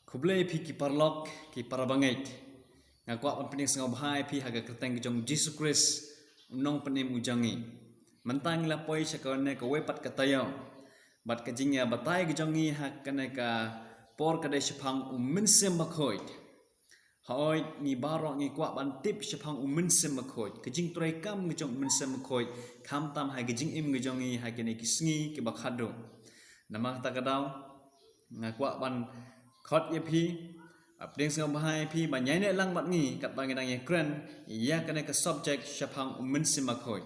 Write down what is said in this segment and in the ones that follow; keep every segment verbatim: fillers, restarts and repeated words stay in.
Khublei phi ki paralok, ki parabangeit. Nga kwah ban pynïasngewbha ïa phi ha ka kyrteng ka jong Jisu Khrist, u nongpynim u jong ngi. Mynta ngi la poi sha kane kawei pat ka taïew. Bad ka jingïabatai ka jong ngi ha kane ka por ka dei shaphang u Mynsiem Bakhuid. Hooid, ngi baroh ngi kwah ban tip shaphang u Mynsiem Bakhuid, ka jingtrei kam ka jong u Mynsiem Bakhuid, khamtam ha ka jingim ka jong ngi ha kine ki sngi kiba khatduh. Namar kata ka daw, nga kwah ban khot ïa phi, ah, pdiang sngewbha ïa phi ban ïaineh lang bad ngi katba ngi dang ïakren ïa kane ka subject shaphang u Mynsiem Bakhuid.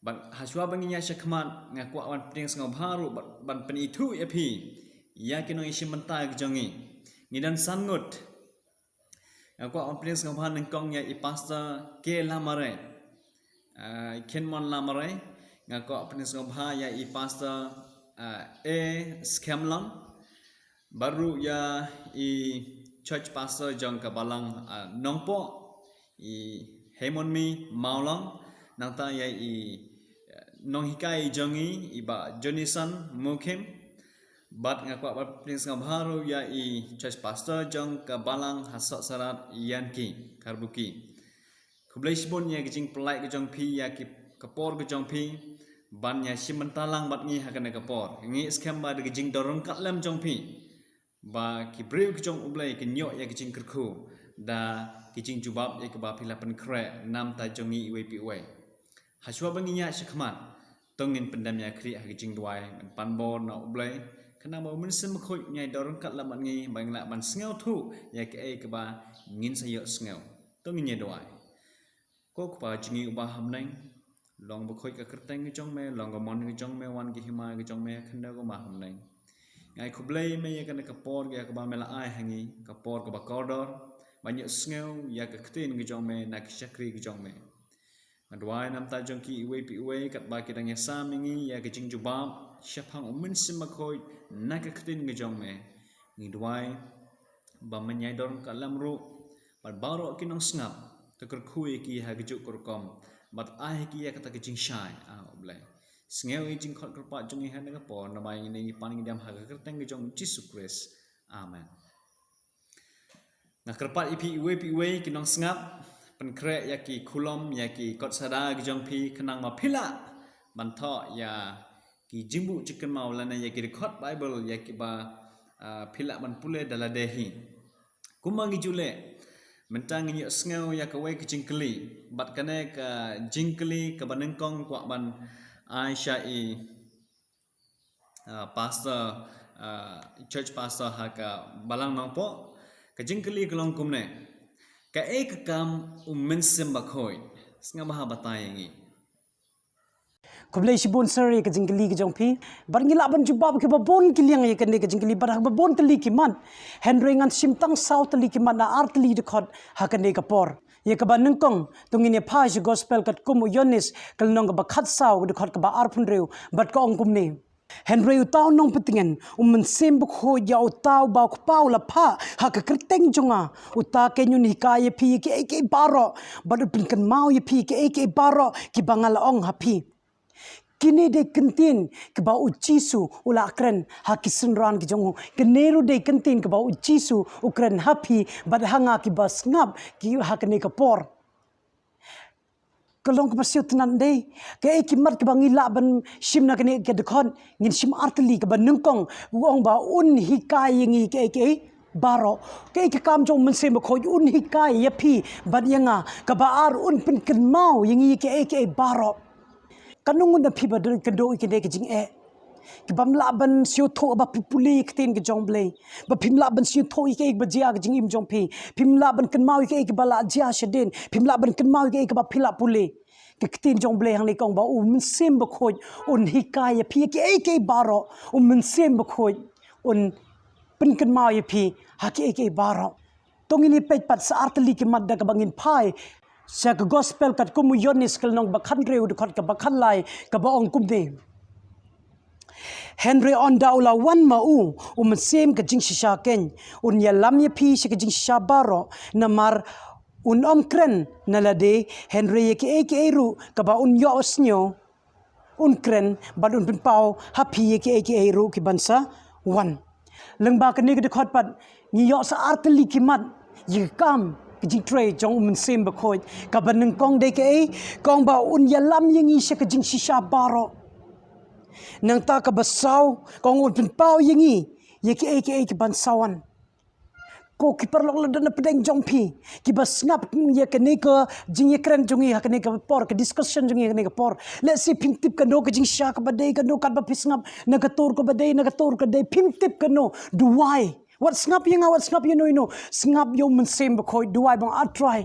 Bad hashwa ba ngin ïa shakhmat, nga kwah ban pdiang sngewbha ruh ban, ban pynithuh ïa phi ïa ki nongïashim bynta ka jong ngi. Ngi don san ngut. Nga kwah ban pdiang sngewbha nyngkong ïa i Pastor K Lamare, ah, Kynmon Lamare. Nga kwah pdiang sngewbha ïa i Pastor, ah, A Skhem Long. Bad ruh ïa i Church Pastor jong ka Balang, ah, Nongpoh, i Hemon Mi Mawlong, nangta ïa i, eh, nonghikai jong ngi, i Bah Jonison Mukhim. Bad nga kwah ban pdiang sngewbha ruh ïa i Church Pastor jong ka Balang ha Sohsarat, Ianki, Kharbuki. Khublei shibun ïa ka jingpyllait ka jong phi ïa ki, ka por ka jong phi ban ïashim bynta lang bad ngi ha kane ka por. Ngi skhem ba da ka jingdon ryngkat lem jong phi ba ki briew ki jong U Blei kin ïoh ïa ki jingkyrkhu da ki jingjubab ïa kiba phi la pynkhreh na bynta jong ngi iwei pa iwei. Hashwa ba ngin ïa shakhmat, to ngin pyndem ïa khlieh ha ki jingduwai, ban pan bor na U Blei, khnang ba u Mynsiem Bakhuid un ïai don ryngkat lem bad ngi, ba ngin lah ban sngewthuh ïa kaei kaba ngin sa ïohsngew. To ngin ïa duwai. Ko Kpa jong ngi uba ha bneng, long bakhuid ka kyrteng ka jong me, long ka mon ka jong me, wan ka hima ka jong me, khyndew kumba ha bneng. Nga ai khublei me ïa kane ka por ïa kaba me la ai ha ngi, ka por kaba kordor, ban ïohsngew ïa ka ktien ka jong me na ki shakri ka jong me. Nga duwai na bynta jong ki iwei pa iwei katba ki dang ïasam ïa ngi ïa ka jingjubab shaphang u Mynsiem Bakhuid na ka ktien ka jong me. Ngi duwai ba men ïai don ryngkat lem ruh bad baroh ki nongsngap, to kyrkhu ïa ki ha kajuh ka rukom bad ai ïa ki ïa kata ka jingshai, ah, U Blei. Sngew ïa ka jingkhot kyrpad jong ngi ha kane ka por, namar ngi ngi pan ngi dem ha ka kyrteng ka jong Jisu Khrist. Amen. Nga kyrpad ïa phi iwei pa iwei ki nongsngap, pynkhreh ïa ki khulom, ïa ki kot sada ki jong phi, khnang ba phi lah ban thoh ïa ki jingbuh jingkynmaw lane ïa ki dkhot Baibl ïa kiba, ah, phi lah ban pule da lade hi. Kumba ngi ju leh, mynta ngin ïohsngew ïa kawei ka jingkylli, bad kane ka jingkylli kaba nyngkong kwah ban ai sha i, ah, pastor, ah, church pastor ha ka Balang Nongpoh. Ka jingkylli ka long kumne: Kaei ka kam u Mynsiem Bakhuid? Sngewbha batai ïa ngi. Khublei shibun sir ïa ka jingkylli ka jong phi. Bad ngi lah ban jubab kiba bun ki liang ïa kane ka jingkylli, bad ha kiba bun tylli ki mat. Hynrei ngan shim tang saw tylli ki mat na ar tylli dkhot ha kane ka por. Ïa kaba nyngkong, to ngin ïa phai sha gospel katkum u Ïoannis, ka lynnong kaba khatsaw, ka dkhot kaba arphew hynriew, bad ka ong kumne: Hynrei uta u nongpyntngen, u Mynsiem Bakhuid, ïa uta uba u Kpa u la phah ha ka kyrteng jong nga, uta keiñ un hikai ïa phi ïa kiei kiei baroh, bad un pynkynmaw ïa phi ïa kiei kiei baroh kiba nga la ong ha phi. Kine dei kyntien kiba u Jisu u la kren ha ki synran ki jong u. Kine ruh dei kyntien kiba u Jisu u kren ha phi bad ha nga kiba sngap ki ha kane ka por. Ka long kaba sngewtynnat dei. Kaei ki mat kiba ngi lah ban shim na kane ka dkhot? Ngin shim ar tylli. Kaba nyngkong, u ong ba un hikai ïa ngi kiei kiei baroh. Kaei ka kam jong u Mynsiem Bakhuid? Un hikai ïa phi bad ïa nga. Kaba ar, un pynkynmaw ïa ngi kiei kiei baroh. Katno ngut na phi ba don kynduh ïa kine ki jingeh, ki bym lah ban sngewthuh ba phi pule ïa ka ktien ka jong U Blei, ba phim lah ban sngewthuh ïa kaei ba jia ka jingim jong phi, phim lah ban kynmaw ïa kaei kaba la jia shadien, phim lah ban kynmaw ïa kaei kaba phi la pule. Ka ktien jong U Blei hangne ka ong ba u Mynsiem Bakhuid un hikai ïa phi ïa kiei kiei baroh. U Mynsiem Bakhuid un pynkynmaw ïa phi ha kiei kiei baroh. To ngin ïa peit pat sa ar tylli ki mat da kaba ngin phai sha ka gospel katkum u Ïoannis, ka lynnong ba khathynriew, dkhot kaba khatlai, kaba ong kumne: Hynrei ynda u la wan ma u, u Mynsiem ka jingshisha keiñ, un ïalam ïa phi sha ka jingshisha baroh, namar un ym kren na lade, hynrei ïa kiei kiei ruh kaba un ïohsngew un kren, bad un pynpaw ha phi ïa kiei kiei ruh ki ban sa wan. Lyngba kane ka dkhot pat ngi ïoh sa artylli ki mat ïa ka kam ka jingtrei jong u Mynsiem Bakhuid. Kaba nyngkong dei kaei? Ka ong ba un ïalam ïa ngi sha ka jingshisha baroh. Nangta kaba saw, ka ong un pynpaw ïa ngi ïa kiei kiei ki ban sa wan. Ko ki paralok lada na pdeng jong phi kiba sngap ïa kane ka jingïakren jong ngi ha kane ka por, ka discussion jong ngi ha kane ka por. Let's say phim tip kano ka jingshisha kaba dei, kano katba phi sngap, na ka tur kaba dei, na ka tur ka dei, phim tip kano. Duwai. Wat sngap ïa nga, wat sngap ïa no ïa no. Sngap ïa u Mynsiem Bakhuid, duwai ba nga, A Trai,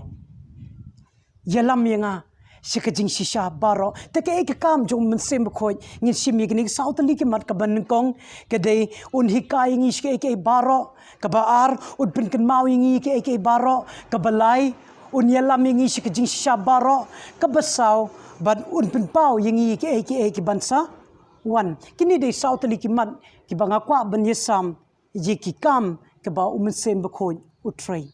ïalam ïa nga sha ka jingshisha baroh. Te kaei ka kam jong u Mynsiem Bakhuid? Ngin shim ïa kine ki saw tylli ki mat. Kaba nyngkong ka dei un hikai ïa ngi sha kiei kiei baroh. Kaba ar, un pynkynmaw ïa ngi kiei kiei baroh. Kaba lai, un ïalam ïa ngi sha ka jingshisha baroh. Kaba saw, bad un pynpaw ïa ngi kiei kiei ki ban sa wan. Kine dei saw tylli ki mat kiba nga kwah ban ïasam ïa ki kam kaba u Mynsiem Bakhuid u trei.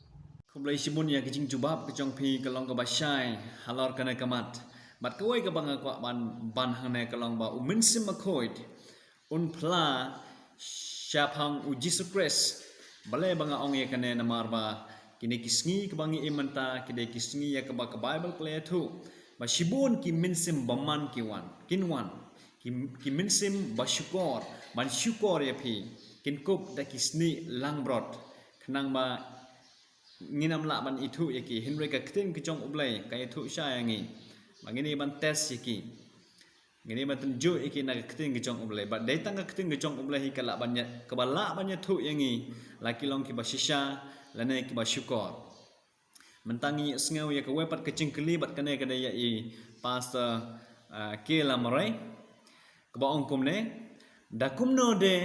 Khublei shibun ïa ka jingjubab ka jong phi, ka long kaba shai halor kane ka mat. Bad kawei kaba nga kwah ban ban hangne ka long ba u Mynsiem Bakhuid un phla shaphang u Jisu Khrist. Balei ba nga ong ïa kane? Namar ba kine ki sngi kaba ngi im mynta ki dei ki sngi ïa kaba ka Baibl ka la ïathuh ba shibun ki mynsiem bymman ki wan, kin wan. Ki, ki mynsiem ba shukor, ban shukor ïa phi, kin kup da ki snieh langbrot. Khnang ba ngin ym lah ban ithuh ïa ki, hynrei ka ktien ka jong U Blei ka ïathuh shai ïa ngi ba ngin ïa ban test ïa ki. Ngin ïa ban tynjuh ïa ki na ka ktien ka jong U Blei. Bad dei tang ka ktien ka jong U Blei hi ka lah ban ïa, kaba lah ban ïathuh ïa ngi la ki long kiba shisha lane kiba shukor. Mynta ngi sngew ïa kawei pat ka jingkylli, bad kane ka dei ïa i Pastor, ah, K. Lamare, kaba ong kumne: Da kumno de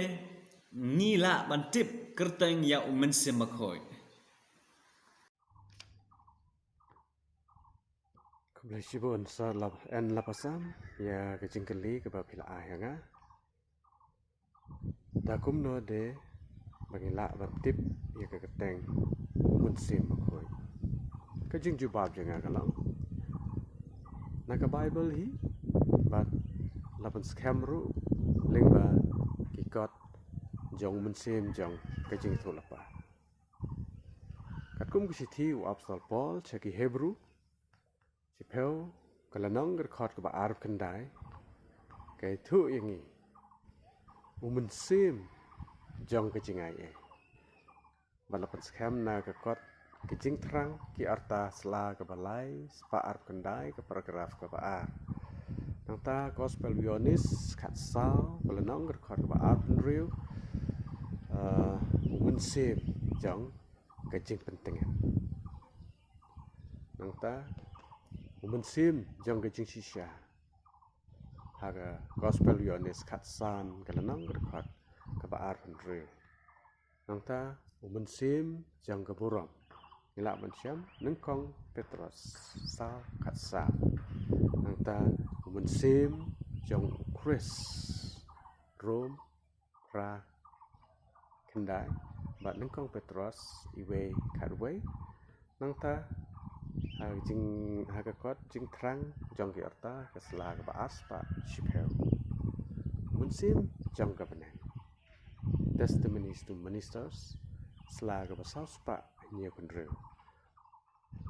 ngi lah ban tip kyrteng ïa u Mynsiem Bakhuid? Khublei shibun Sir Lap-, N. Lapasam ïa ka jingkylli kaba phi la ai ha nga. Da kumno de ba ngi lah ban tip ïa ka kyrteng u Mynsiem Bakhuid? Ka jingjubab jong nga ka long na ka Baibl hi, bad la pynskhem ruh lyngba ki kot jong u Mynsiem jong ka Jingïathuhlypa. Katkum ka shithi u Apostol Paul sha ki Hebru, shiphew, ka lynnong ka dkhot kaba arphew khyndai, ka ïathuh ïa ngi u mynsiem jong ka jingaiei. Bad la pynskhem na ka kot Ka Jingthrang, ki rta, sla kaba lai spah arphew khyndai, ka paragraph kaba ar. Nangta Gospel Ïoannis khatsaw, ka lynnong ka dkhot kaba arphew hynriew, eh, u mynsiem jong ka jingpyntngen. Nangta u mynsiem jong ka jingshisha ha ka Gospel Ïoannis khatsan, ka lynnong ka dkhot kaba arphew hynriew. Nangta u mynsiem jong ka burom, ngi lah ban shem Nyngkong Petros saw khatsaw. Nangta u mynsiem jong u Khrist, Rom phra khyndai, bad Nyngkong Petros iwei khatwei. Nangta ha jing, ha ka kot Jingthrang jong ki rta, ka sla kaba ar spah shiphew, u mynsiem jong ka bneng, Testimonies to Ministers, sla kaba saw spah hynñiew phew hynriew.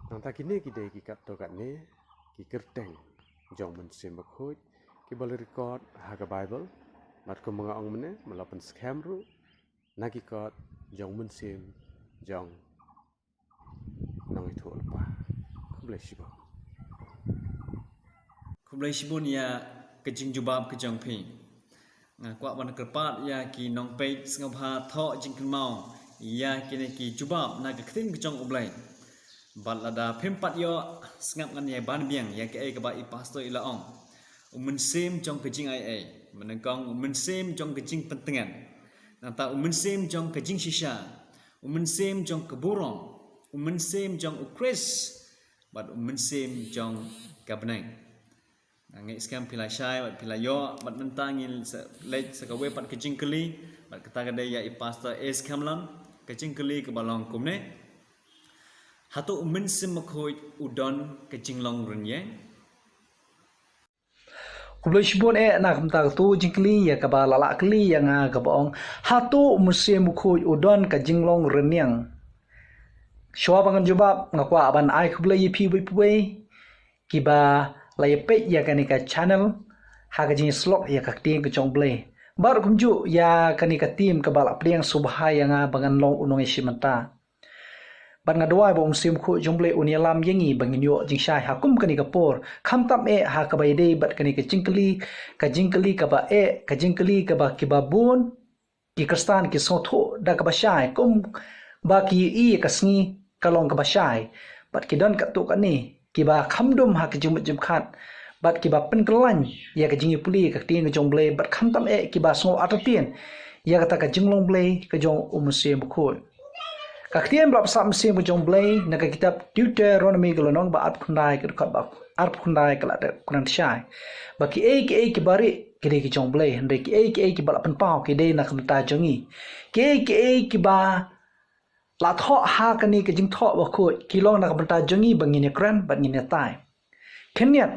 Nangta kine ki dei ki katto katne ki kyrteng jong u Mynsiem Bakhuid kiba la record ha ka Baibl, bad kumba nga ong mynne, ba la pynskhem ruh na ki kot jong u Mynsiem jong u Nongïathuhlypa. Khublei shibun. Khublei shibun ïa ka jingjubab ka jong phi. Nga kwah ban kyrpad ïa ki nongpeit sngewbha thoh jingkynmaw ïa kine ki jubab na ka ktien ka jong U Blei. Bad lada phim pat ïoh, sngap ngan ïa ban biang ïa kaei kaba i pastor i la ong. U mynsiem jong ka jingaiei, mynnyngkong u mynsiem jong ka jingpyntngen, nangta u mynsiem jong ka jingshisha, u mynsiem jong ka burom, u mynsiem jong u Khrist, bad u mynsiem jong ka bneng. Nga ngeit skhem phi la shai bad phi la ïoh, bad mynta ngin sa leit sa kawei pat ka jingkylli, bad kata ka dei ïa i pastor A. Skhem Lam, ka jingkylli kaba long kumne: Hato u Mynsiem Bakhuid u don ka jinglong rynïeng? Khublei shibun eh na ka bynta kato ka jingkylli ïa kaba la lah kylli ïa nga kaba ong, hato u Mynsiem Bakhuid u don ka jinglong rynïeng? Shuwa ba ngan jubab, nga kwah ban ai khublei ïa phi baroh kiba la ïa peit ïa kane ka channel ha ka jingïasyllok ïa ka ktien ka jong U Blei, bad kumjuh ïa kane ka team kaba la pdiang sngewbha ïa nga ba ngan long u nongïashim bynta. Bad nga duwai ba u Mynsiem Bakhuid jong U Blei un ïalam ïa ngi ba ngin ïoh jingshai ha kum kane ka por, khamtam eh ha kaba ïadei bad kane ka jingkylli, ka jingkylli kaba eh, ka jingkylli kaba kiba bun ki Khristan ki sngewthuh da kaba shai, kumba ki ïohi ïa ka sngi ka long kaba shai. Bad ki don katto katne kiba kham dum ha ka jingmut jingpyrkhat, bad kiba pynkylla ïa ka jingïapule ïa ka ktien ka jong U Blei, bad khamtam eh kiba sngew artatien ïa kata ka jinglong Blei ka jong u Mynsiem Bakhuid. Ka ktien ba la pynsah mynsiem ka jong U Blei na ka kitab Deuteronomi ka lynnong ba arphew khyndai ka dkhot ba arphew khyndai ka la dep kren shai ba kiei kiei kiba rieh ki dei ki jong U Blei, hynrei kiei kiei kiba la pynpaw ki dei na ka bynta jong ngi. Kiei kiei kiba la thoh ha kane ka jingthoh bakhuid ki long na ka bynta jong ngi ba ngin ïakren bad ngin ïatai. Khyndiat,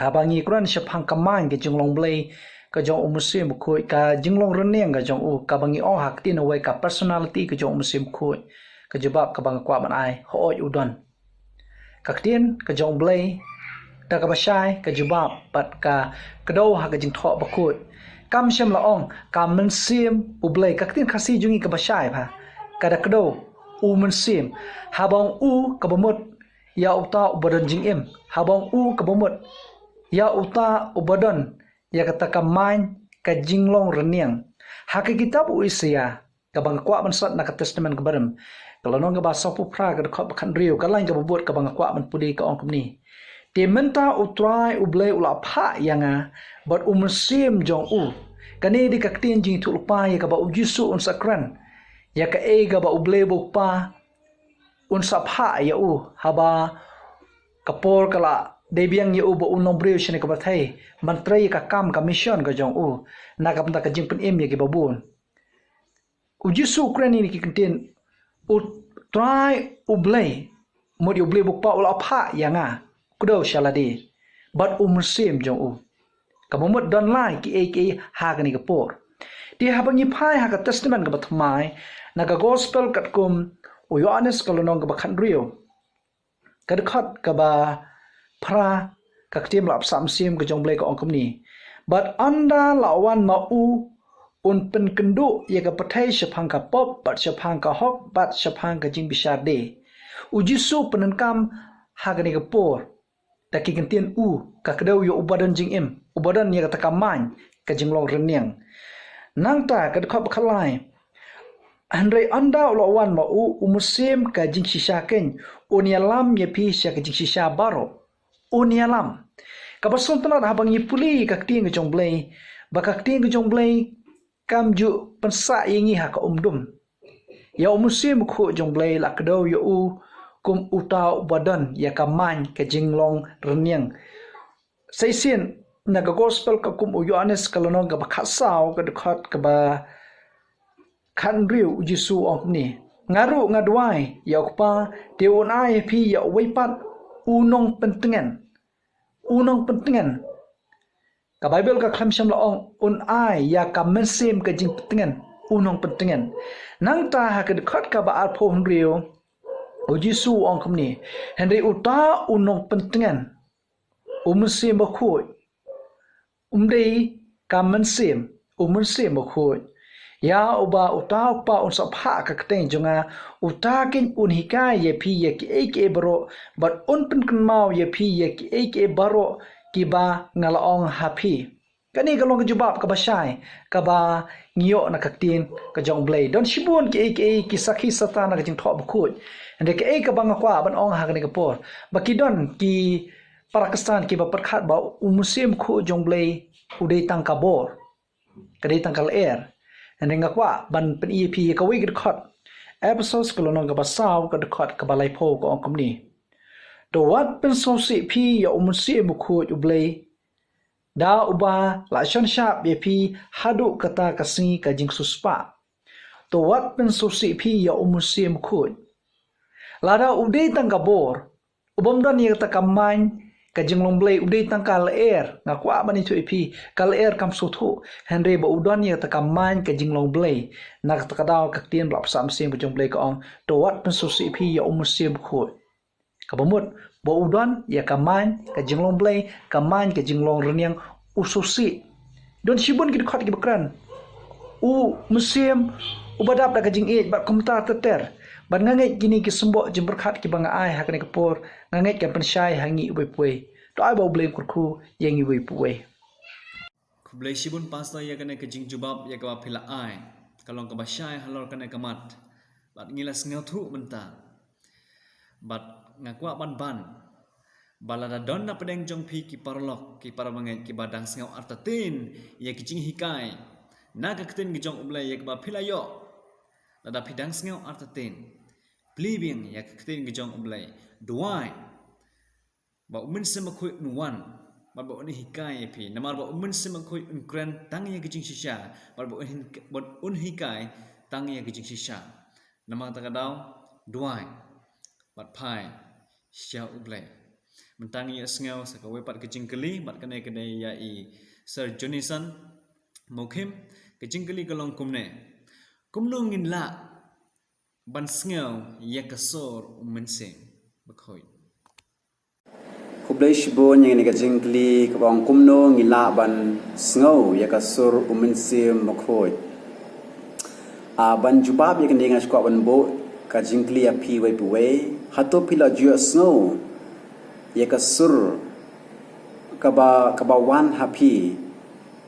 haba ngi kren shaphang ka main ka jinglong Blei ka jong u Mynsiem Bakhuid, ka jinglong rynïeng ka jong u, kaba ngi ong ha ka ktien Hawai ka personality ka jong u Mynsiem Bakhuid, ka jubab kaba nga kwah ban ai, hooid u don. Ka ktien ka jong U Blei, da kaba shai ka jubab bad ka kdew ha ka jingthoh bakhuid. Kam shym la ong ka Mynsiem U Blei, ka ktien Khasi jong ngi kaba shai bha, ka da kdew u Mynsiem. Haba ong u kaba mut ïa uta uba don jingim. Haba ong u kaba mut ïa uta uba don ïa kata ka main ka jinglong rynïeng. Ha ka kitab u Isaïah, kaba nga kwah ban sot na ka Testament kaba rim, ka lynnong kaba sawphew phra ka dkhot ba khathynriew, ka lain kaba bud kaba nga kwah ban pule ka ong kumne: Te mynta U Trai U Blei u la phah ïa nga bad u Mynsiem jong u. Kane dei ka ktien jingïathuhlypa ïa kaba u Jisu un sa kren ïa kaei kaba U Blei ba U Kpa un sa phah ïa u haba ka por ka la dei biang ïa u ba un long briew shane ka pyrthei ban trei ïa ka kam ka mission ka jong u na ka bynta ka jingpynim ïa kiba bun. U Jisu u kren ïa kine ki kyntien, U Trai U Blei, mut ïa U Blei ba U Kpa u la phah ïa nga, kdew sha lade, bad u Mynsiem jong u. Kaba mut don lai kiei kiei ha kane ka por. Te haba ngi phai ha ka Testament kaba thymmai, na ka Gospel katkum u Ïoannis ka lynnong kaba khathynriew, ka dkhot kaba phra, ka ktien ba la pynsah mynsiem ka jong U Blei ka ong kumne: Bad ynda la wan ma u, un pynkynduh ïa ka pyrthei shaphang ka pop bad shaphang ka hok bad shaphang ka jingbishar de. U Jisu u pyndonkam ha kane ka por da ki kyntien u, ka kdew ïa uba don jingim, uba don ïa kata ka main ka jinglong rynïeng. Nangta ka dkhot ba khatlai: Hynrei ynda u la wan ma u, u Mynsiem ka jingshisha keiñ, un ïalam ïa phi sha ka jingshisha baroh. Un ïalam. Kaba sngewtynnat haba ngi pule ka ktien ka jong U Blei, ba ka ktien ka jong U Blei kam ju pynsah ïa ngi ha ka umdum. Ïa u Mynsiem Bakhuid jong U Blei la kdew ïa u kum uta uba don ïa ka main ka jinglong rynïeng. Sa shisien na ka Gospel katkum u Ïoannis ka lynnong kaba khatsaw ka dkhot kaba khathynriew u Jisu u ong kumne: Nga ruh nga duwai ïa U Kpa, te un ai ïa phi ïa uwei pat u nongpyntngen. U nongpyntngen. Ka Baibl ka khlem shym la ong un ai ïa ka mynsiem ka jingpyntngen, u nongpyntngen. Nangta ha ka dkhot kaba arphew hynriew u Jisu u ong kumne: Hynrei uta u nongpyntngen, u Mynsiem Bakhuid, um dei ka mynsiem, u Mynsiem Bakhuid, ïa uba uta U Kpa un sa phah ha ka kyrteng jong nga, uta keiñ un hikai ïa phi ïa kiei kiei baroh, bad un pynkynmaw ïa phi ïa kiei kiei baroh kiba nga la ong ha phi. Kane ka long ka jubab kaba shai kaba ngi ïoh na ka ktien ka jong U Blei. Don shibun kiei kiei ki sakhi sata na ka jingthoh bakhuid. Hynrei kaei kaba nga kwah ban ong ha kane ka por, ba ki don ki para Khristan kiba pyrkhat ba u Mynsiem Bakhuid jong U Blei u dei tang ka bor, ka dei tang ka lyer. Hynrei nga kwah ban pyni ïa phi ïa kawei ka dkhot. Ephesos ka lynnong kaba saw ka dkhot kaba laiphew ka ong kumne: To wat pynsngewsih phi ïa u Mynsiem Bakhuid U Blei, da uba la shon shap ïa phi haduh kata ka sngi ka jingsiewspah. To wat pynsngewsih phi ïa u Mynsiem Bakhuid. Lada u dei tang ka bor, u bym don ïa kata ka main Ka jinglong Blei u dei tang ka lyer, nga kwah ban ïathuh ïa phi, ka lyer kam sngewthuh, hynrei ba u don ïa kata ka main ka jinglong Blei. Na kata ka daw ka ktien ba la pynshah mynsiem ka jong Blei ka ong, to wat pynsngewsih phi ïa u Mynsiem Bakhuid. Kaba mut, ba u don ïa ka main ka jinglong Blei, ka main ka jinglong rynïeng u sngewsih. Don shibun ki dkhot kiba kren. U Mynsiem uba dap da ka jingïeit bad kumta ter ter. Bad nga ngeit kine ki symboh jingpyrkhat kiba nga ai ha kane ka por, nga ngeit kan pynshai ha ngi uwei pa uwei. To ai ba U Blei un kyrkhu ïa ngi uwei pa uwei. Khublei shibun Pastor ïa kane ka jingjubab ïa kaba phi la ai. Ka long kaba shai halor kane ka mat. Bad ngi la sngewthuh mynta. Bad nga kwah ban ban ba lada don na pdeng jong phi ki paralok, ki parabangeit kiba dang sngew artatien ïa ki jinghikai na ka ktien ka jong U Blei ïa kaba phi la ïoh. Lada phi dang sngew artatien, plie biang ïa ka ktien ka jong U Blei. Duwai ba U Mynsiem Bakhuid un wan, bad ba un hikai ïa phi. Namar ba U Mynsiem Bakhuid un kren tang ïa ka jingshisha, bad ba un hin-, bad un hikai tang ïa ka jingshisha. Namar kata ka daw, duwai bad phai sha U Blei. Mynta ngin ïa sngew sa kawei pat ka jingkylli, bad kane ka dei ïa i Sir Jonathan Mukhim. Ka jingkylli ka long kumne: Kumno ngin lah ban sngew ïa ka sur U Mynsiem Bakhuid? Khublei shibun ïa kane ka jingkylli kaba ong kumno ngi lah ban sngew ïa ka sur U Mynsiem Bakhuid. Ah, ban jubab ïa kane nga sngewkwah ban buh ka jingkylli ïa phi uwei pa uwei. Hato phi la ju ïohsngew ïa ka sur kaba, kaba wan ha phi,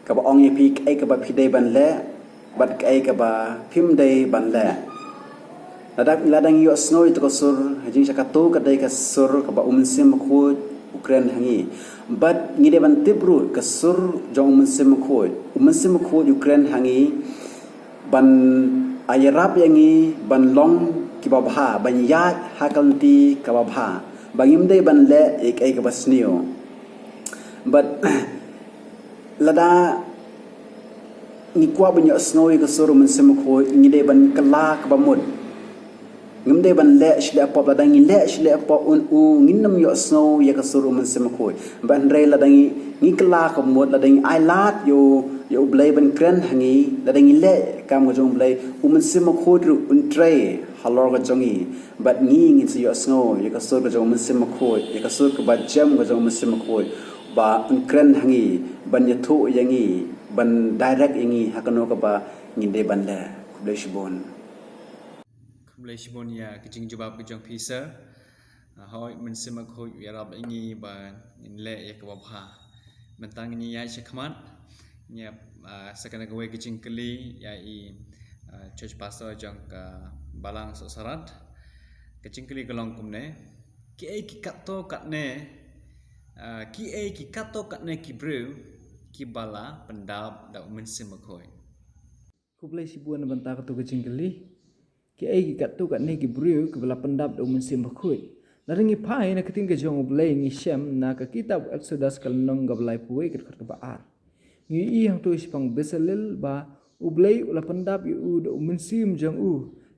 kaba ong ïa phi kaei kaba phi dei ban leh bad kaei kaba phim dei ban leh? Lada, lada ngi ïohsngew ïa ka sur, ha jingshakatto ka dei ka sur kaba U Mynsiem Bakhuid u kren ha ngi. Bad ngi dei ban tip ruh ka sur jong U Mynsiem Bakhuid. U Mynsiem Bakhuid u kren ha ngi ban ïarap ïa ngi ban long kiba bha, ban ïaid ha ka lynti kaba bha, ba ngim dei ban leh ïa kaei kaba sniew. Bad lada ngi kwah ban ïohsngew ïa ka sur U Mynsiem Bakhuid, ngi dei ban kylla kaba mut. Ngim dei ban leh shlei pop, lada ngi leh shlei pop un u ngin ym ïohsngew ïa ka sur U Mynsiem Bakhuid. Bad hynrei lada ngi, ngi kylla kaba mut, lada ngi ailad ïa U, ïa U Blei ban kren ha ngi, lada ngi leh kam ka jong U Blei, U Mynsiem Bakhuid ruh un trei halor ka jong ngi. Bad ngi ngin sa ïohsngew ïa ka sur ka jong U Mynsiem Bakhuid, ïa ka sur kaba jem ka jong U Mynsiem Bakhuid, ba un kren ha ngi, ban ïathuh ïa ngi, ban direct ïa ngi ha kano kaba ngin dei ban leh. Khublei shibun. Khublei shibun ïa ka jingjubab ka jong phi, Sir. Ah, hooid, U Mynsiem Bakhuid u ïarap ïa ngi ba ngin leh ïa kaba bha. Mynta ngin ïa ïaid shakhmat, ngin ïa, ah, sa kane kawei ka jingkylli ïa i, ah, Church Pastor jong ka Balang Sohsahrat. Ka jingkylli ka long kumne: Kiei ki katto katne, ah, kiei ki katto katne ki briew kiba la pyndap da U Mynsiem Bakhuid? Khublei shibun na bynta kato ka jingkylli. Kiei ki katto katne ki briew kiba la pyndap da U Mynsiem Bakhuid? Lada ngi phai na ka ktien ka jong U Blei, ngi shem na ka kitab Exodus ka lynnong kaba laiphew wei, ka dkhot kaba ar. Ngi ïohi hangto shaphang Bezalel ba U Blei u la pyndap ïa u da U Mynsiem jong u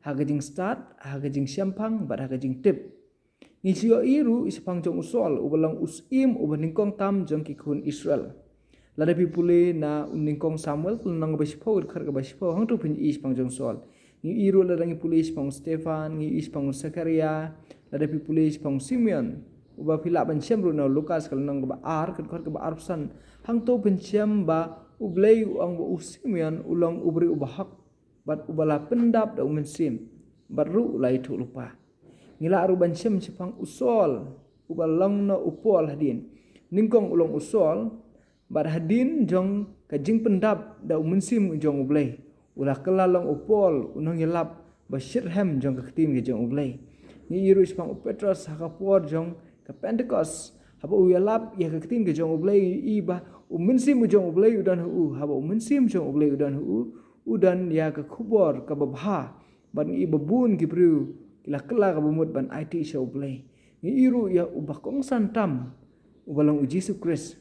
ha ka jingstad, ha ka jingshemphang bad ha ka jingtip. Ngi ïohi ruh shaphang jong u Saul, uba long u syiem uba nyngkong tam jong ki khun Israel. Lada phi pule na u Nyngkong Samuel, ka lynnong kaba shiphew, ka dkhot kaba shiphew, hangto phin ïohi shaphang jong u Saul. Ngi ïohi ruh lada ngi pule shaphang u Stephan, ngi ïohi shaphang u Sakaria, lada phi pule shaphang u Simeon, uba phi lah ban shem ruh na u Lukas ka lynnong kaba ar, ka dkhot kaba arphew san. Hangto phin shem ba U Blei u ong ba u Simeon u long u briew uba hok bad uba la pyndap da U Mynsiem, bad ruh u la ïathuh lypa. Ngi lah ruh ban shem shaphang u Saul, uba long noh u Paul hadien. Nyngkong u long u Saul, bad hadien jong ka jingpyndap da U Mynsiem jong U Blei, u la kylla long u Paul, u nongïalap ba shitrhem jong ka ktien ka jong U Blei. Ngi ïohi ruh shaphang u Petros ha ka por jong ka Pentekost, haba u ïalap ïa ka ktien ka jong U Blei, ngi ïohi ba U Mynsiem u jong U Blei u don ha u, haba U Mynsiem jong U Blei u don ha u, u don ïa ka khubor kaba bha, bad ngi ïohi ba bun ki briew ki la kylla kaba mut ban aiti sha U Blei. Ngi ïohi ruh ïa uba kongsan tam, uba long u Jisu Khrist.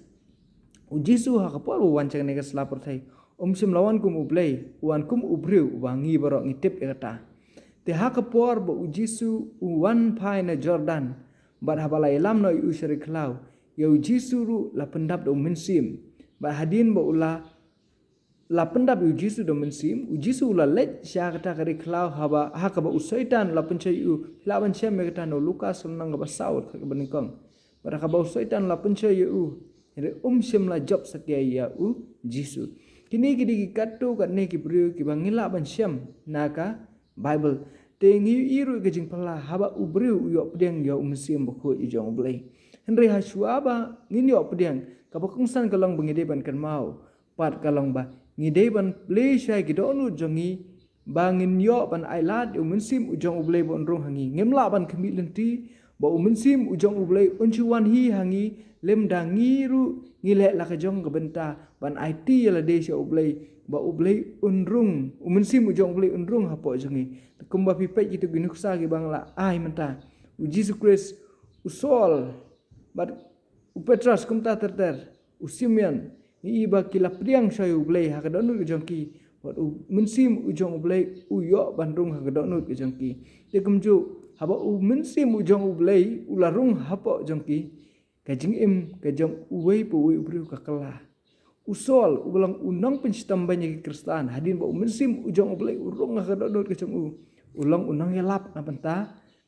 U Jisu ha ka por ba u wan sha kane ka sla pyrthei, um shym la wan kum U Blei, u wan kum u briew, uba ngi baroh ngi tip ïa kata. Te ha ka por ba u Jisu u wan phai na Jordan, bad haba la ïalam noh ïa u sha ri khlaw, ïa u Jisu ruh la pyndap da u Mynsiem. Bad hadien ba u la la pyndap ïa u Jisu da u Mynsiem, u Jisu u la leit sha kata ka ri khlaw haba, ha kaba u Soitan la pynshoi ïa u. Phi lah ban shem ïa kata na u Lukas lynnong kaba saw, kaba nyngkong. Bad ha kaba u Soitan la pynshoi ïa u, hynrei um shym la jop satia ïa u Jisu. Kine ki dei ki katto katne ki briew kiba ngi lah ban shem na ka Baibl. Te ngi ïohi ruh ka jingphylla haba u briew u ïoh pdiang ïa u Mynsiem Bakhuid jong U Blei. Hynrei hashwa ba ngin ïoh pdiang, kaba kongsan ka long ba ngi dei ban kynmaw pat ka long ba ngi dei ban plie shai ki dohnud jong ngi, ba ngin ïoh ban ailad ïa u Mynsiem u jong U Blei ba un rung ha ngi. Ngim lah ban khmih lynti ba u Mynsiem u jong U Blei un shu wan hi ha ngi, lymda ngi ruh ngi leh la ka jong ka bynta ban aiti ïa lade sha U Blei, ba U Blei un rung, u Mynsiem u jong U Blei un rung hapoh jong ngi. Kumba phi peit kito ki nuksa kiba nga la ai mynta, u Jisu Khrist, u Saul, bad u Petros, kumta ter ter, u Simeon, ngi i ba ki la pdiang shai U Blei ha ka dohnud ka jong ki, bad u Mynsiem u jong U Blei u ïoh ban rung ha ka dohnud ka jong ki. Te kumjuh, haba u Mynsiem u jong U Blei u la rung hapoh jong ki, ka jingim ka jong uwei pa uwei u briew ka kylla. U Saul, uba long u nongpynshitom beiñ ïa ki Khristan, hadien ba u Mynsiem u jong U Blei u rung ha ka dohnud ka jong u, u long u nongïalap na bynta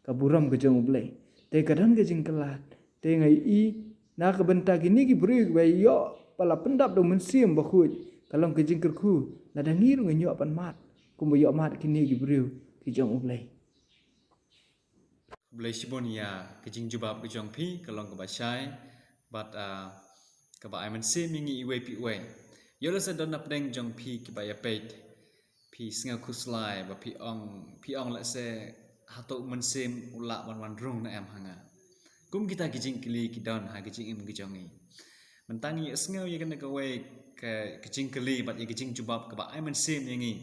ka burom ka jong U Blei. Te ka don ka jingkylla, te nga i na ka bynta kine ki briew kiba ïoh ba la pyndap da u Mynsiem Bakhuid, ka long ka jingkyrkhu, lada ngi ruh ngin ïoh ban mad kumba ïoh mad kine ki briew ki jong U Blei. Blei shibun ïa ka jingjubab ka jong phi, ka long kaba shai bad, ah, kaba ai mynsiem ïa ngi iwei pa iwei. Ïoh lehse don na pdeng jong phi kiba ïa peit, phi sngew khuslai ba phi ong, phi ong lehse, hato u Mynsiem u lah ban wan rung ne em ha nga? Kum kita ki jingkylli ki don ha ka jingim ka jong ngi. Mynta ngi ïa sngew ïa kane kawei ka, ka jingkylli bad ïa ka jingjubab kaba ai mynsiem ïa ngi.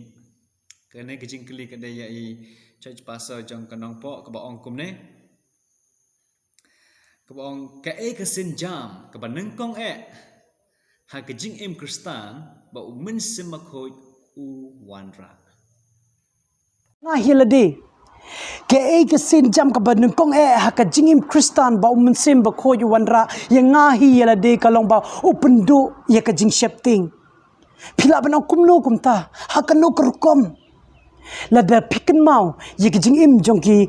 Kane ka jingkylli ka dei ïa i church pastor jong ka Nongpoh kaba ong kumne. Kaba ong, kaei ka sienjam kaba nyngkong eh ha ka jingim Khristan ba u Mynsiem Bakhuid u wanrah? Nga hi lade. Kaei ka sienjam kaba nyngkong eh ha ka jingim Khristan ba u Mynsiem Bakhuid u wanrah ïa nga hi ïa lade, ka long ba u pynduh ïa ka jingsheptieng. Phi lah ban ong kumno kumta, ha kano ka rukom? Lada phi kynmaw ïa ka jingim jong ki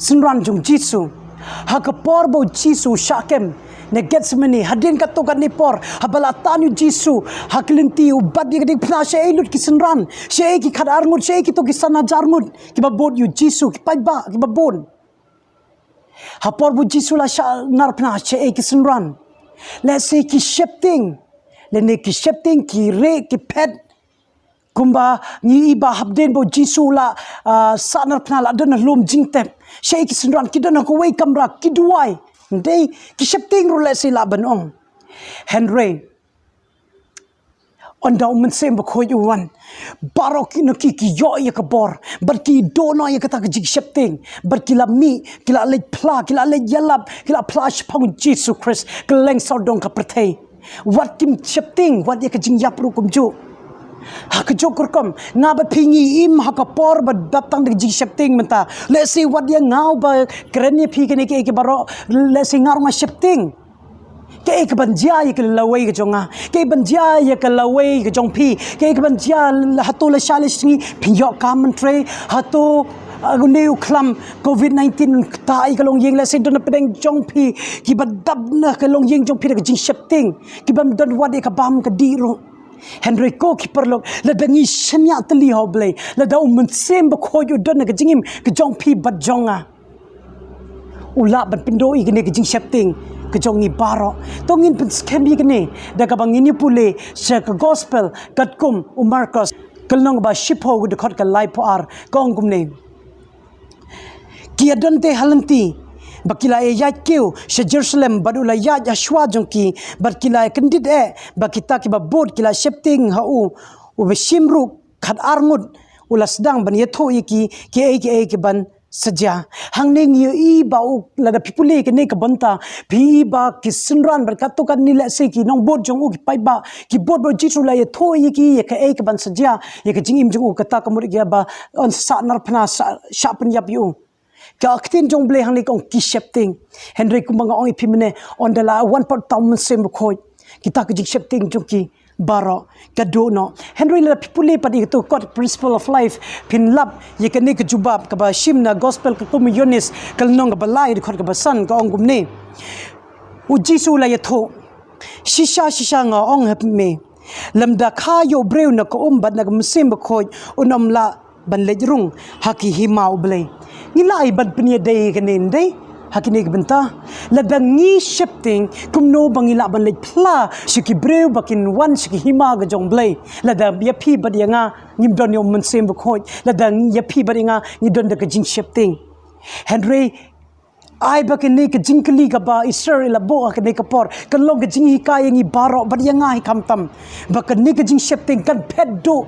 synran jong Jisu, ha ka por ba u Jisu u shah kem na Gethsemane, hadien katto katne por, haba la tan ïa u Jisu ha ka lynti, u bat ïa ka diengphna, shaei lut ki synran, shaei ki khatar ngut, shaei kito ki san hajar ngut kiba bud ïa u Jisu, ki paidbah kiba bun. Ha por ba u Jisu la shah narphna, shaei ki synran? Lehse ki sheptieng, lane ki sheptieng, ki rieh, ki phet. Kumba ngi i ba hapdeng ba u Jisu la, ah, shah narphna, la don ha lum jingtep, shaei ki synran? Ki don ha kawei kamra ki duwai. Hynrei ki sheptieng ruh lehse lah ban ong. Hynrei ynda u Mynsiem Bakhuid u wan, baroh kino ki, ki ïoh ïa ka bor, bad ki duh noh ïa kata ka jingsheptieng, bad ki la mih, ki la leit phla, ki la leit ïalap, ki la phla shaphang u Jisu Khrist, kylleng sawdong ka pyrthei. Wat kim sheptieng, wat ïa ka jingïap ruh kumjuh. Ha kajuh ka rukom, nga bad phi ngi im ha ka por ba dap tang da ka jingsheptieng mynta. Lehse wat ïa nga uba kren ïa phi kine kiei kiei baroh, lehse nga ruh nga sheptieng. Kaei kaban jia ïa ka lawei ka jong nga? Kaei ban jia ïa ka lawei ka jong phi? Kaei kaban jia, hato la shah la sngi phin ïoh kam ban trei? Hato, ah, une u khlam covid nineteen un ktah ïa ka longïing? Lehse don na pdeng jong phi kiba dap na ka longïing jong phi da ka jingsheptieng, kibym don wat ïa ka bam ka dih ruh. Hynrei ko ki paralok, lada ngi shaniah tylli ha U Blei, lada u Mynsiem Bakhuid u don na ka jingim ka jong phi bad jong nga, u lah ban pynduh ïa kane ka jingsheptieng ka jong ngi baroh. To ngin pynskhem ïa kane da kaba ngin ïa pule sha ka Gospel katkum u Markos, ka lynnong ba shiphew, ka dkhot ka laiphew ar, ka ong kumne: Ki ïadon te ha lynti ba ki la ïaid kiew sha Jerusalem, bad u la ïaid ha shuwa jong ki, bad ki la kyndit eh ba kita kiba bud ki la sheptieng ha u. Uba shim ruh khatar ngut u la sdang ban ïathuh ïa ki kiei kiei kiban sa jia. Hangne ngi ïohi ba u, lada phi pule kane ka bynta, phi i ba ki synran bad katto katne, lehse ki nongbud jong u, ki paidbah, ki bud ba u Jisu u la ïathuh ïa ki ïa kaei kaban sa jia ïa ka jingim jong u, kata ka mut ïa ba un shah narphna, shah, shah pynïap ïa u. Ka ktien jong U Blei hangne ka ong ki sheptieng. Hynrei kumba nga ong ïa phi mynne, ynda la wan pat uta u Mynsiem Bakhuid, kita ki jingsheptieng jong ki baroh ka duh noh. Hynrei lada phi pule pat ïa kato kot Principle of Life, phin lap ïa kane ka jubab kaba shim na Gospel katkum u Ïoannis, ka lynnong kaba lai, dkhot kaba san, ka ong kumne: U Jisu u la ïathuh: Shisha shisha nga ong ha me, lymda kha ïa u briew na ka um bad na ka Mynsiem Bakhuid, un ym lah ban leit rung ha ki hima U Blei. Ngi lah ai ban pynïadei kane, ym dei? Ha kine ki bynta, lada ngi sheptieng, kumno ba ngi lah ban leit phla sha ki briew ba kin wan sha ki hima ka jong U Blei? Lada ïa phi bad ïa nga ngim don ïa u Mynsiem Bakhuid, lada ïa phi bad ïa nga ngi don da ka jingsheptieng. Hynrei ai ba kane ka jingkylli kaba Israel i la buh ha kane ka por, kan long ka jinghikai ïa ngi baroh bad ïa nga hi khamtam, ba kane ka jingsheptieng kan phet duh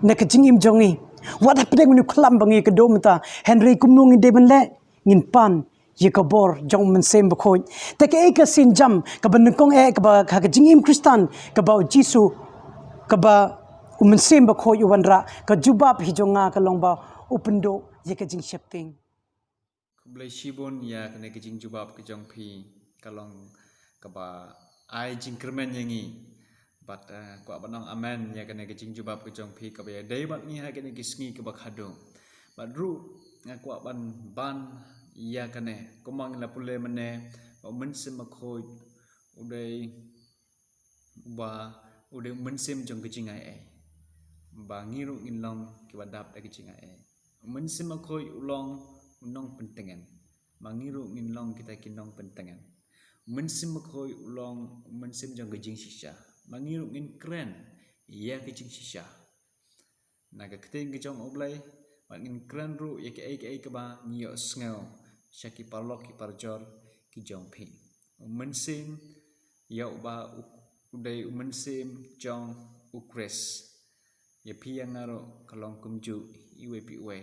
na ka jingim jong ngi. Wat hapdeng une u khlam ba ngi ïakynduh mynta, hynrei kumno ngin dei ban leh? Ngin pan ïa ka bor jong u Mynsiem Bakhuid. Te kaei ka sienjam kaba nyngkong eh kaba ha ka jingim Khristan, kaba u Jisu, kaba u Mynsiem Bakhuid u wanrah? Ka jubab hi jong nga ka long ba u pynduh ïa ka jingsheptieng. Khublei shibun ïa kane ka jingjubab ka jong phi, ka long kaba ai jingkyrmen ïa ngi. Bad, eh, kwah ban ong amen ïa kane ka jingjubab ka jong phi kaba ïadei bad ngi ha kane ka sngi kaba khadduh. Bad ruh nga kwah ban ban ïa kane, kumba ngi la pule mynne, ba u Mynsiem Bakhuid u dei uba, u dei u mynsiem jong ka jingai ei, ba ngi ruh ngin long kiba dap da ka jingai ei. U Mynsiem Bakhuid u long u nongpyntngen, ba ngi ruh ngin long kita ki nongpyntngen. U Mynsiem Bakhuid u long u mynsiem jong ka jingshisha, ba ngi ruh ngin kren ïa ka jingshisha na ka ktien ka jong U Blei, bad ngin kren ruh ïa kaei kaei kaba ngi ïohsngew sha ki paralok ki parajor ki jong phi. U mynsiem, ïa uba u, u dei u mynsiem jong u Khrist. Ïa phi ïa nga ruh ka long kumjuh, iwei pa iwei.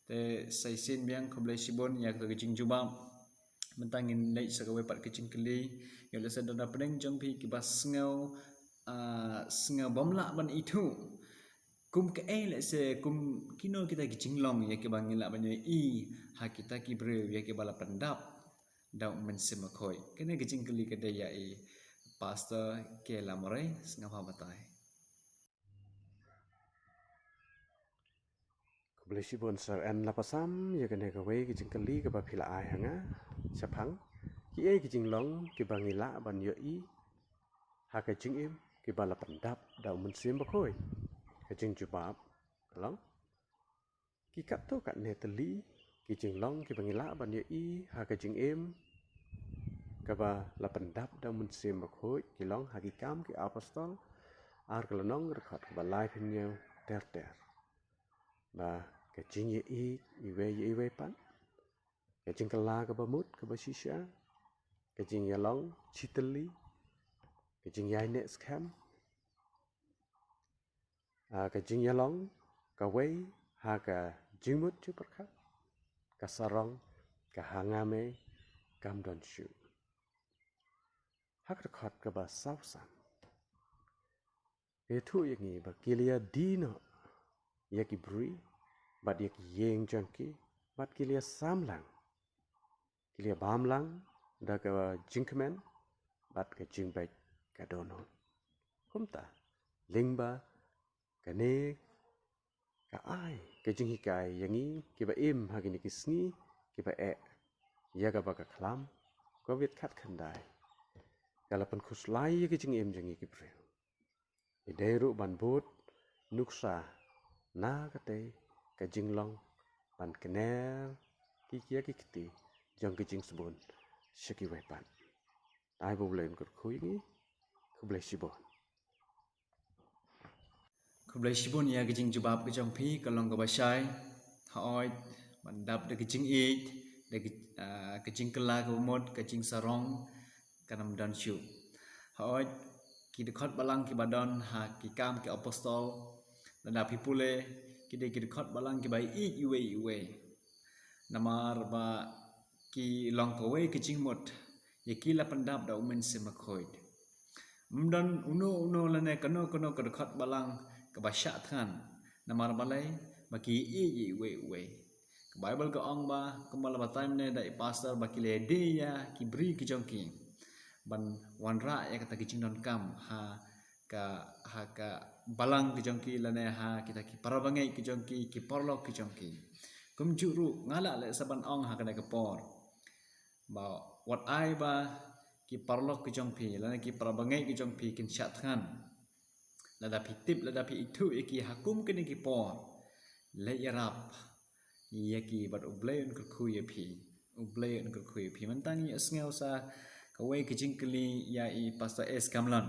Te sa shisien biang khublei shibun ïa ka jingjubab. Mynta ngin leit sa kawei pat ka jingkylli. Ïoh lehse don hapdeng jong phi kiba sngew, ah, sngew bym lah ban ithuh kum kaei, lehse kum kino kita ki jinglong ïa kiba ngi lah ban ïohi ha kita ki briew ïa kiba la pyndap da u Mynsiem Bakhuid. Kane ka jingkylli ka dei ïa i Pastor K. Lamare, sngewbha batai. Khublei shibun Sir N. Lapasam ïa kane kawei ka jingkylli kaba phi la ai ha nga shaphang kiei ki jinglong kiba ngi lah ban ïohi ha ka jingim kiba la pyndap da u Mynsiem Bakhuid. Ka jingjubab ka long, ki katto katne tylli ki jinglong kiba ngi lah ban ïohi ha ka jingim kaba la pyndap da u Mynsiem Bakhuid ki long ha Ki Kam ki Apostol, ar ka lynnong, ka dkhot kaba laiphew hynñiew ter ter. Ba ka jingïaieit iwei ïa iwei pat, ka jingkylla kaba mut kaba shisha, ka jingïalong shitylli, ka jingïaineh skhem, ah, ka jingïalong kawei ha ka jingmut jingpyrkhat, ka sarong ka hangne kam don shuh. Ha ka dkhot kaba saw san, ka ïathuh ïa ngi ba ki la ïadie noh ïa ki briew bad ïa ki ïing jong ki, bad ki la ïasam lang, ki la ïabam lang da ka jingkmen bad ka jingbeit ka dohnud. Kumta, lyngba kane ka ai ka jinghikai ïa ngi kiba im ha kine ki sngi kiba eh, ïa kaba ka khlam Covid khatkhyndai ka la pynkhuslai ïa ka jingim jong ngi ki briew. Ngi dei ruh ban bud nuksa na katei ka jinglong ban kner ki, ki ïa ki kti jong ka jingsbun sha kiwei pat. Ai ba U Blei un kyrkhu ïa ngi. Khublei shibun. Khublei shibun ïa ka jingjubab ka jong phi, ka long kaba shai. Hooid, ban dap da ka jingïeit, da ka, ah, ka jingkylla kaba mut, ka jingsarong kan ym don shuh. Hooid, ki dkhot balang kiba don ha Ki Kam ki Apostol, lada phi pule, ki dei ki dkhot balang kiba ïeit iwei iwei. Namar ba ki long kawei ka jingmut ïa ki la pyndap da U Mynsiem Bakhuid. Ym don uno uno lane kano kano ka dkhot balang kaba shah thngan. Namar balei? Ba ki ïeit ïa iwei iwei. Baibl ka ong ba kumba la batai mynne da i pastor ba ki la die ïa ki bri ki jong ki ban wanrah ïa kata ki jingdonkam ha ka ha ka balang ki jong ki lane ha kita ki parabangeit ki jong ki, ki paralok ki jong ki. Kumjuh ruh nga lah leh sa ban ong ha kane ka por ba wat ai ba ki paralok ki jong phi lane ki parabangeit ki jong phi kin shah thngan. Lada phi tip, lada phi ithuh ïa ki ha kum kine ki por, leit ïarap ïa ki bad U Blei un kyrkhu ïa phi. U Blei un kyrkhu ïa phi. Mynta ngin ïa sngew sa kawei ka jingkylli ïa i Pastor S Kamlon.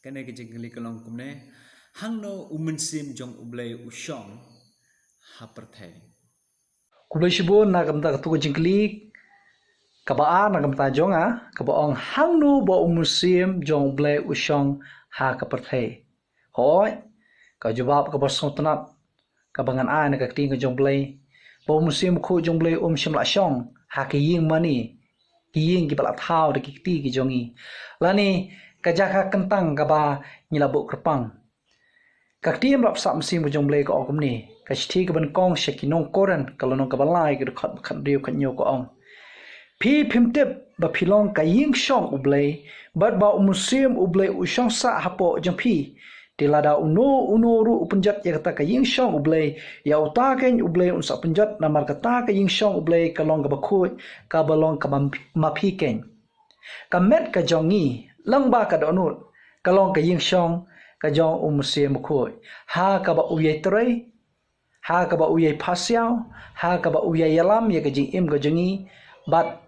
Kane ka jingkylli ka long kumne: Hangno u mynsiem jong U Blei u shong ha pyrthei? Khublei shibun na ka bynta katu ka jingkylli. Kaba ar na ka bynta jong nga, kaba ong: Hangno ba u mynsiem jong U Blei u shong ha ka pyrthei? Hooid, ka jubab kaba sngewtynnat kaba ngan ai na ka ktien ka jong U Blei, ba u Mynsiem Bakhuid jong U Blei um shym la shong ha ki ïing mane, ki ïing kiba la thaw da ki kti ki jong ngi, lane ka jaka kyntang kaba ngi la buh kyrpang. Ka ktien bapsap mynsiem ka jong U Blei ka ong kumne, ka shithi kaba nyngkong sha ki nong Korinth, ka lynnong kaba lai, ka dkhot ba khathynriew khathynñiew, ka ong: Phi phim tip ba phi long ka ïing shong U Blei, bad ba u Mynsiem U Blei u shong sah hapoh jong phi? Te lada uno uno ruh u pynjot ïa kata ka ïing shong U Blei, ïa uta keiñ U Blei un sa pynjot, namar kata ka ïing shong U Blei ka long kaba khuid, kaba long kaba ma phi keiñ. Ka met ka jong ngi, lyngba ka dohnud, ka long ka ïing shong ka jong u Mynsiem Bakhuid, ha kaba u ïai trei, ha kaba u ïai pasiaw, ha kaba u ïai ïalam ïa ka jingim ka jong ngi, bad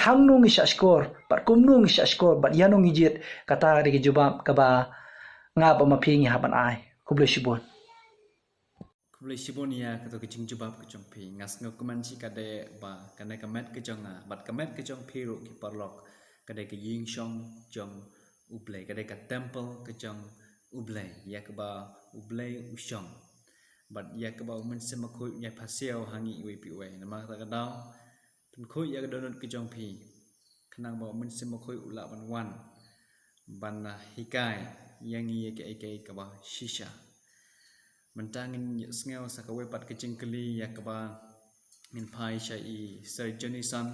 hangno ngi shah shkor, bad kumno ngi shah shkor, bad ïano ngi jied, kata ka dei ka jubab kaba nga bad ma phi ngi hap ban ai. Khublei shibun. Khublei shibun ïa kato ka jingjubab ka jong phi. Nga sngewkmen shikatdei ba kane ka met ka jong nga bad ka met ka jong phi ruh ki paralok, ka dei ka ïing shong jong U Blei, ka dei ka temple ka jong U Blei, ïa kaba U Blei u shong. Bad ïa kaba u Mynsiem Bakhuid u ïai pasiaw ha ngi iwei pa iwei. Namar kata ka daw, pynkhuid ïa ka dohnud ka jong phi, khnang ba u Mynsiem Bakhuid u lah ban wan ban, ah, hikai ïa ngi ïa kaei kaei kaba shisha. Mynta ngin ïa sngew sa kawei pat ka jingkylli ïa kaba ngin phai sha i Sir Johnny Sun.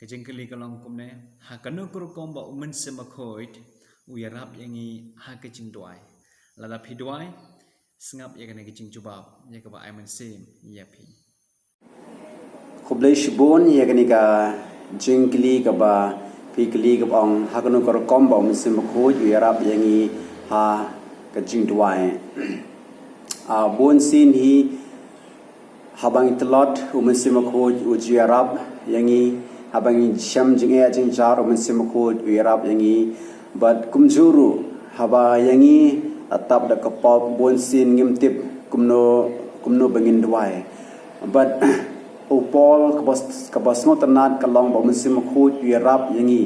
Ka jingkylli ka long kumne: Ha kano ka rukom ba u Mynsiem Bakhuid u ïarap ïa ngi ha ka jingduwai? Lada phi duwai, sngap ïa kane ka jingjubab ïa kaba ai mynsiem ïa phi. Khublei shibun ïa kane ka jingkylli kaba phi kylli kaba ong ha kano ka rukom ba u Mynsiem Bakhuid u ïarap ïa ngi ha ka jingduwai. Ah, bun sien hi haba ngi tlot u Mynsiem Bakhuid u ju ïarap ïa ngi, haba ngi shem jingeh jingjar u Mynsiem Bakhuid u ïarap ïa ngi, bad kumjuh ruh haba ïa ngi la tap da ka pop bun sien ngim tip kumno kumno ba ngin duwai. Bad u Paul kaba, kaba sngewtynnat ka long ba u Mynsiem Bakhuid u ïarap ïa ngi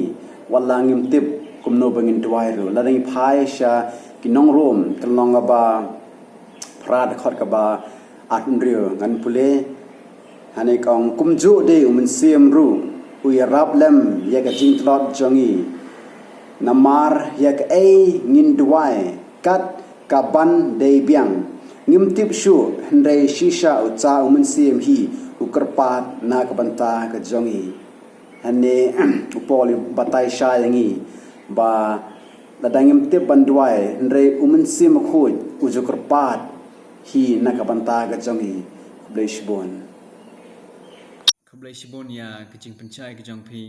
wat la ngim tip kumno ba ngin duwai ruh. Lada ngi phai sha ki nong Rom ka lynnong kaba phra dkhot kaba arphew hynriew ngan pule. Hangne ka ong: Kumjuh de u Mynsiem ruh u ïarap lem ïa ka jingtlot jong ngi. Namar ïa kaei ngin duwai kat kaban dei biang, ngim tip shuh, hynrei shisha uta u Mynsiem hi u kyrpad na ka bynta ka jong ngi. Hangne u Paul u batai shai ïa ngi ba lada ngim tip ban duwai, hynrei u Mynsiem Bakhuid u ju kyrpad hi na ka bynta ka jong ngi. Khublei shibun. Khublei shibun ïa ka jingpynshai ka jong phi.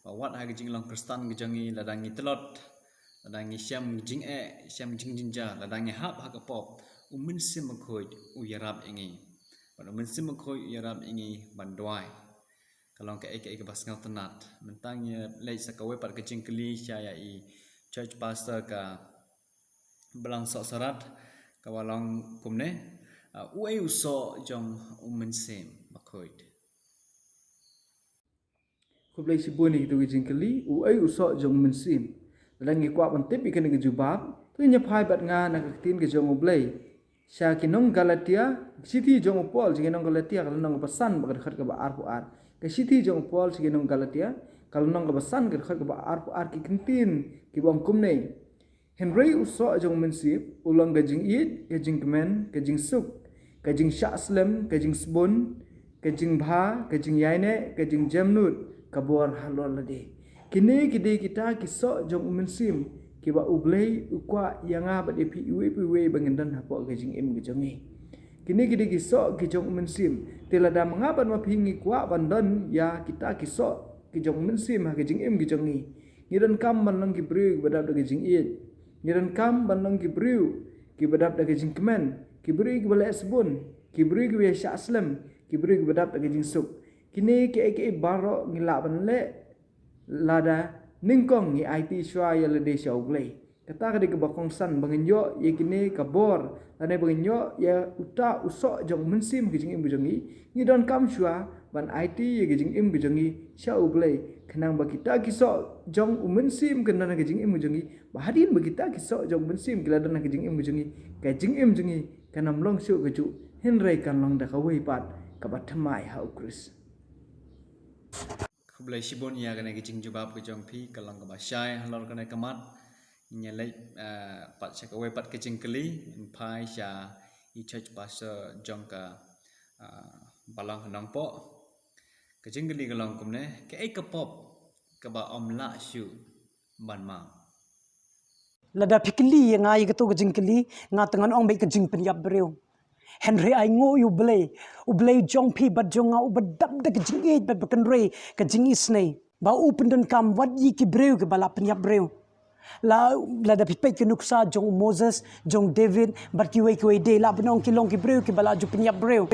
Ba wat ha ka jinglong Khristan ka jong ngi, lada ngi tlot, lada ngi shem jingeh, shem jingjynjar, lada ngi hap ha ka pop, u Mynsiem Bakhuid u ïarap ïa ngi. Bad u Mynsiem Bakhuid u ïarap ïa ngi ban duwai. Ka long kaei kaei kaba sngewtynnat. Mynta ngin ïa leit sa kawei pat ka jingkylli sha ïa i church pastor ka Balang Sohsarat, kaba long kumne: Ah, uei u soh jong u Mynsiem Bakhuid? Khublei shibun ïa kito ki jingkylli, uei u soh jong u Mynsiem? Lada ngi kwah ban tip ïa kane ka jubab, to ngin ïa phai bad nga na ka ktien ka jong U Blei. Sha ki nong Galatia, ka shithi jong u Paul sha ki nong Galatia, ka lynnong kaba san bad ka dkhot kaba arphew ar. Ka shithi jong u Paul sha ki nong Galatia, ka lynnong kaba san, ka dkhot kaba arphew ar, ki kyntien kiba ong kumne: Hynrei u soh jong u Mynsiem u long ka jingïeit, ka jingkmen, ka jingsuk, ka jingshah slem, ka jingsbun, ka jingbha, ka jingïaineh, ka jingjemnud, ka bor halor lade. Kine ki dei kita ki soh jong u Mynsiem, kiba U Blei u kwah ïa nga bad ïa phi iwei pa iwei ba ngin don hapoh ka jingim ka jong ngi. Kine ki dei ki soh ki jong u Mynsiem. Te lada ma nga bad ma phi ngi kwah ban don ïa kita ki soh ki jong u Mynsiem ha ka jingim ka jong ngi, ngi donkam ban long ki briew kiba dap da ka jingïeit. Ngi donkam ban long ki briew kiba dap da ka jingkmen, ki briew kiba leh sbun, ki briew kiba ïa shah slem, ki briew kiba dap da ka jingsuk. Kine kiei kiei baroh ngi lah ban leh lada nyngkong ngi aiti shuwa ïa lade sha U Blei. Kata ka dei kaba kongsan ba ngin ïoh ïa kine ka bor, lane ba ngin ïoh ïa uta u soh jong u Mynsiem ha ka jingim ka jong ngi. Ngi donkam shuwa ban aiti ïa ka jingim ka jong ngi sha U Blei, khnang ba kita ki soh jong u Mynsiem kan don ha ka jingim ka jong ngi, ba hadien ba kita ki soh jong u Mynsiem ki la don ha ka jingim ka jong ngi, ka jingim jong ngi kan ym long shuh kajuh, hynrei kan long da kawei pat kaba thymmai ha U Khrist. Khublei shibun ïa kane ka jingjubab ka jong phi, ka long kaba shai halor kane ka mat. Ngin ïa leit, eh, pat sha kawei pat ka jingkylli, ngin phai sha i church pastor jong ka, eh, Balang ha Nongpoh. Ka jingkylli ka long kumne, kaei ka pop kaba ym lah shuh ban map? Lada phi kylli ïa nga ïa kato ka jingkylli, nga te ngan ong beit ka jingpynïap briew. Hynrei ai nguh ïa U Blei, U Blei jong phi bad jong nga uba dap da ka jingïeit bad ba kynrei ka jingisynei, ba u pyndonkam wat ïa ki briew kiba la pynïap briew. La, lada phi peit ka nuksa jong u Moses, jong u David, bad kiwei kiwei de lah ban ong ki long ki briew kiba la ju pynïap briew.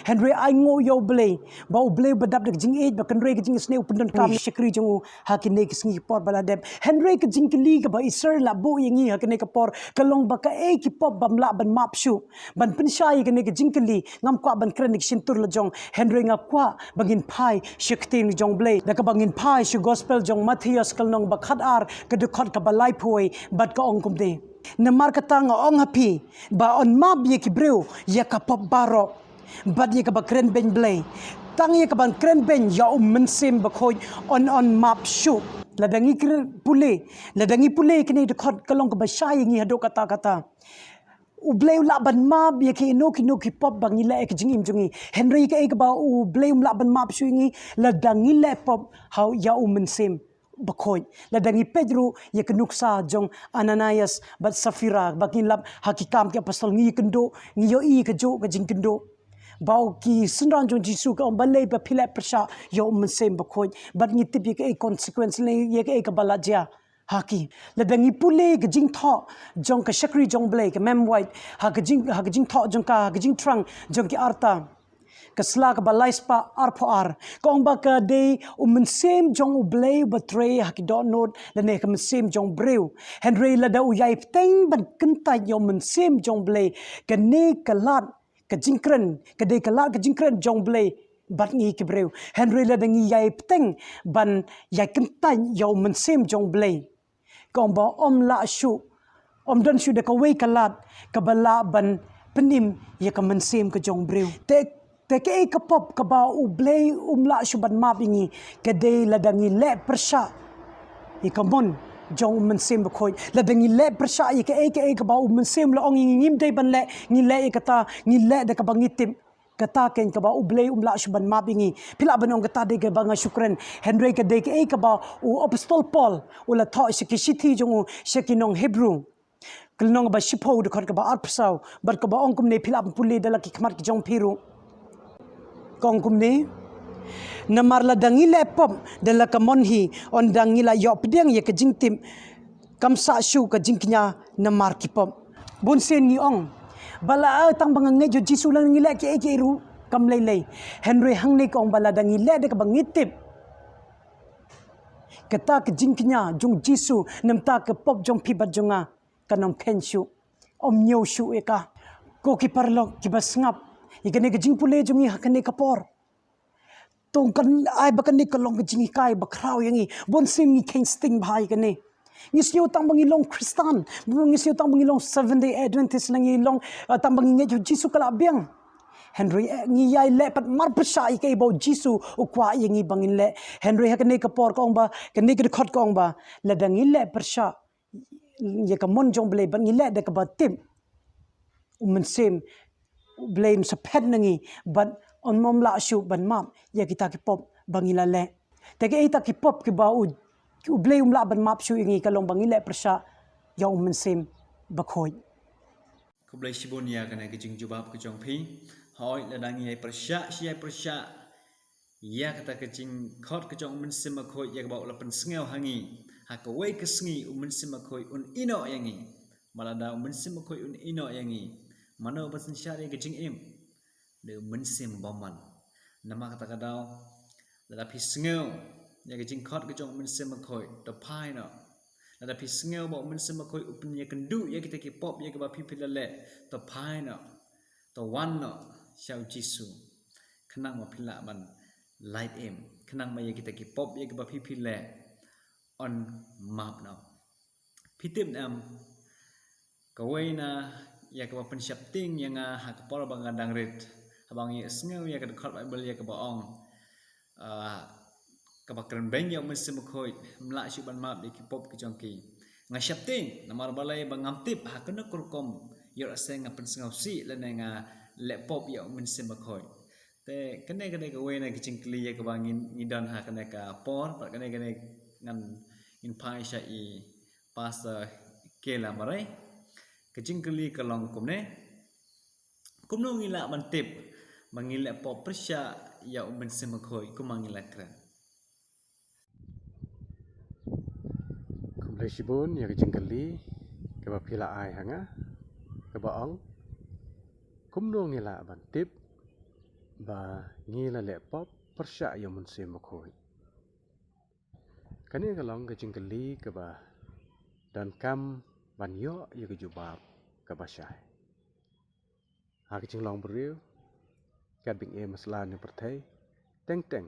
Hynrei ai nguh ïa U Blei, ba U Blei uba dap da ka jingïeit ba kynrei ka jingisynei u pyndonkam ïa ki shakri jong u ha kine ki sngi ki por ba la dep. Hynrei ka jingkylli kaba Israel la buh ïa ngi ha kine ki por ka long ba kaei ki pop bym lah ban map shuh. Ban pynshai ïa kane ka jingkylli, ngam kwah ban kren da ki shyntur la jong, hynrei nga kwah ba ngin phai sha ka ktien jong U Blei. Da kaba ngin phai sha gospel jong Mathaios ka lynnong ba khatar, ka dkhot kaba laiphew wei, bad ka ong kumne. Namar kata nga ong ha phi, ba yn map ïa ki briew ïa ka pop baroh, bad ïa kaba kren beiñ Blei. Tang ïa kaban kren beiñ ïa U Mynsiem Bakhuid yn, yn map shuh. Lada ngi kren pule, lada ngi pule kine dkhot ka long kaba shai ïa ngi haduh katta katta. U Blei u lah ban map ïa kino kino ki pop ba ngi leh ha ka jingim jong ngi. Hynrei kaei kaba U Blei um lah ban map shuh ïa ngi, lada ngi leh pop ha ïa U Mynsiem Bakhuid. Lada ngi peit ruh ïa ka nuksa jong Ananias bad Saphira ba ngi lap ha Ki Kam ki Apostol, ngi kynduh, ngi ïohi kajuh ka jingkynduh. Ba u ki synran jong Jisu ki ong balei ba phi leh pyrshah ïa U Mynsiem Bakhuid. Bad ngi tip ïa kaei consequence ne ïa kaei kaba la jia ha ki. Lada ngi pule ka jingthoh jong ka shakri jong U Blei, ka Mem White, ha ka jing, ha ka jingthoh jong ka, ha ka jingthrang jong ki arta, ka sla kaba lai spah arphew ar, ka ong ba ka dei U Mynsiem jong U Blei uba trei ha ki dohnud lane ka mynsiem jong briew. Hynrei lada u ïai bteng ban kyntait ïa U Mynsiem jong U Blei, kane ka lad ka jingkren, ka dei ka lad ka jingkren jong U Blei bad ngi ki briew. Hynrei lada ngi ïai bteng ban ïai kyntait ïa U Mynsiem jong U Blei, ka ong ba ym lah shuh, ym don shuh da kawei ka lad kaba lah ban pynim ïa ka mynsiem ka jong u briew. Te, te kaei ka pop kaba U Blei um lah shuh ban map ïa ngi? Ka dei lada ngi leh pyrshah ïa ka mon jong U Mynsiem Bakhuid. Lada ngi leh pyrshah ïa kaei kaei kaba U Mynsiem la ong ïa ngi ngim dei ban leh, ngi leh ïa kata, ngi leh da kaba ngi tip. Kata keiñ kaba U Blei um lah shuh ban map ïa ngi. Phi lah ban ong kata dei kaba nga shu kren. Hynrei ka dei kaei kaba u Apostol Paul u la thoh sha ki shithi jong u sha ki nong Hebru, ka lynnong ba shiphew, dkhot kaba arphew saw, bad kaba ong kumne, phi lah ban pule da la ki khmat ki jong phi ruh. Ka ong kumne: Namar lada ngi leh pop da la ka mon hi, ynda ngi la ïoh pdiang ïa ka jingtip, kam sah shuh ka jingkñia namar ki pop. Bun sien ngi ong ba la, eh, tang ba nga ngeit ïa u Jisu, la ngi leh kiei kiei ruh kam lei lei. Hynrei hangne ka ong ba lada ngi leh da kaba ngi tip, kata ka jingkñia jong u Jisu na bynta ka pop jong phi bad jong nga kan ym kheiñ shuh, ym ñiew shuh ïa ka. Ko ki paralok kiba sngap ïa kane ka jingpule jong ngi ha kane ka por, to kan ai ba kane ka long ka jinghikai ba khraw ïa ngi. Bun sien ngi kheiñ sting bha ïa kane. Ngi sngew tang ba ngi long Khristan, ngi sngew tang ba ngi long Seventh Day Adventist, la ngi long, eh, tang ba ngi ngeit ïa u Jisu ka la biang. Hynrei, eh, ngi ïai leh pat marpyrshah ïa kaei ba u Jisu u kwah ïa ngi ba ngin leh. Hynrei ha kane ka por ka ong ba, kane ka dkhot ka ong ba lada ngi leh pyrshah ïa ka mon jong U Blei bad ngi leh da kaba tip, U Mynsiem U Blei un sa phet na ngi bad Un ym lah shuh ban map ïa kita ki pop ba ngi la leh. Te ki ei kita ki pop kiba u, U Blei um lah ban map shuh ïa ngi ka long ba ngi leh pyrshah ïa U Mynsiem Bakhuid. Khublei shibun ïa kane ka jingjubab ka jong phi. Hooid, lada ngi ïai pyrshah shi ïai pyrshah ïa kata ka jingkhot ka jong U Mynsiem Bakhuid ïa kaba u la pynsngew ha ngi, ha kawei ka sngi U Mynsiem Bakhuid un ïehnoh ïa ngi. Bad lada U Mynsiem Bakhuid un ïehnoh ïa ngi, mano ban synshar ïa ka jingim? Dei U Mynsiem Bymman. Namar kata ka daw, lada phi sngew ïa ka jingkhot ka jong U Mynsiem Bakhuid, to phai noh. Lada phi sngew ba U Mynsiem Bakhuid u pynïakynduh ïa kita ki pop ïa kaba phi phi la leh, to phai noh. To wan noh sha U Jisu. Khnang ba phi lah ban lait im. Khnang ba ïa kita ki pop ïa kaba phi phi leh, un map noh. Phi tip ne em, kawei na ïa kaba pynsheptieng ïa nga ha ka por ba nga dang rit, haba ngi sngew ïa ka dkhot Baibl ïa kaba ong, ah, kaba kren beiñ ïa U Mynsiem Bakhuid, ym lah shuh ban map ïa ki pop ki jong ki. Nga sheptieng, namar balei? Ba ngam tip ha kano ka rukom ïoh lehse nga pynsngewsih lane nga leh pop ïa U Mynsiem Bakhuid. Te kane, kane kawei na ki jingkylli ïa kaba ngi, ngi don ha kane ka por, bad kane, kane ngan, ngin phai sha i Pastor Kela Marai. Ka jingkylli ka long kumne: Kumno ngi lah ban tip ba ngi leh pop pyrshah ïa U Mynsiem Bakhuid kumba ngi la kren? Khublei shibun ïa ka jingkylli kaba phi la ai ha nga, kaba ong: Kumno ngi lah ban tip ba ngi la leh pop pyrshah ïa U Mynsiem Bakhuid? Kane ka long ka jingkylli kaba donkam ban ïoh ïa ka jubab kaba shai. Ha ka jinglong briew, katba ngi im ha sla ne pyrthei, teng teng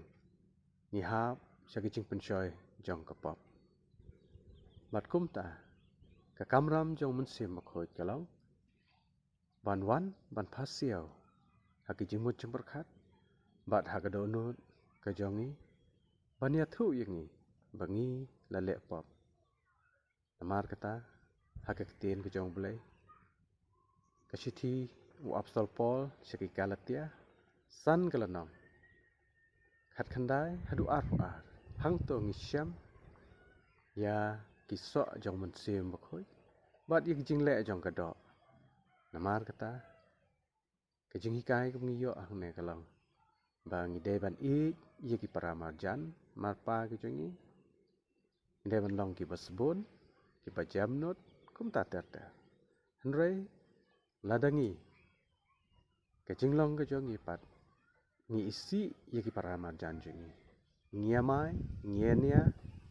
ngi hap sha ka jingpynshoi jong ka pop. Bad kumta, ka kamram jong U Mynsiem Bakhuid ka long ban wan ban pasiaw ha ki jingmut jingpyrkhat bad ha ka dohnud ka jong ngi, ban ïathuh ïa ngi ba ngi la leh pop. Namar kata, ha ka ktien ka jong U Blei, ka shithi u Apostol Paul sha ki Galatia, san ka lynnong, khatkhyndai haduh arphew ar: Hangto ngi shem ïa ki soh jong U Mynsiem Bakhuid bad ïa ki jingleh jong ka doh. Namar kata, ka jinghikai kaba ngi ïoh hangne ka long ba ngi dei ban ïeit ïa ki para marjan marpa ki jong ngi. Ngi dei ban long kiba sbun, kiba jemnud, kumta ter ter. Hynrei lada ngi, ka jinglong ka jong ngi pat, ngi isih ïa ki para marjan jong ngi, ngi ïamai, ngi ïania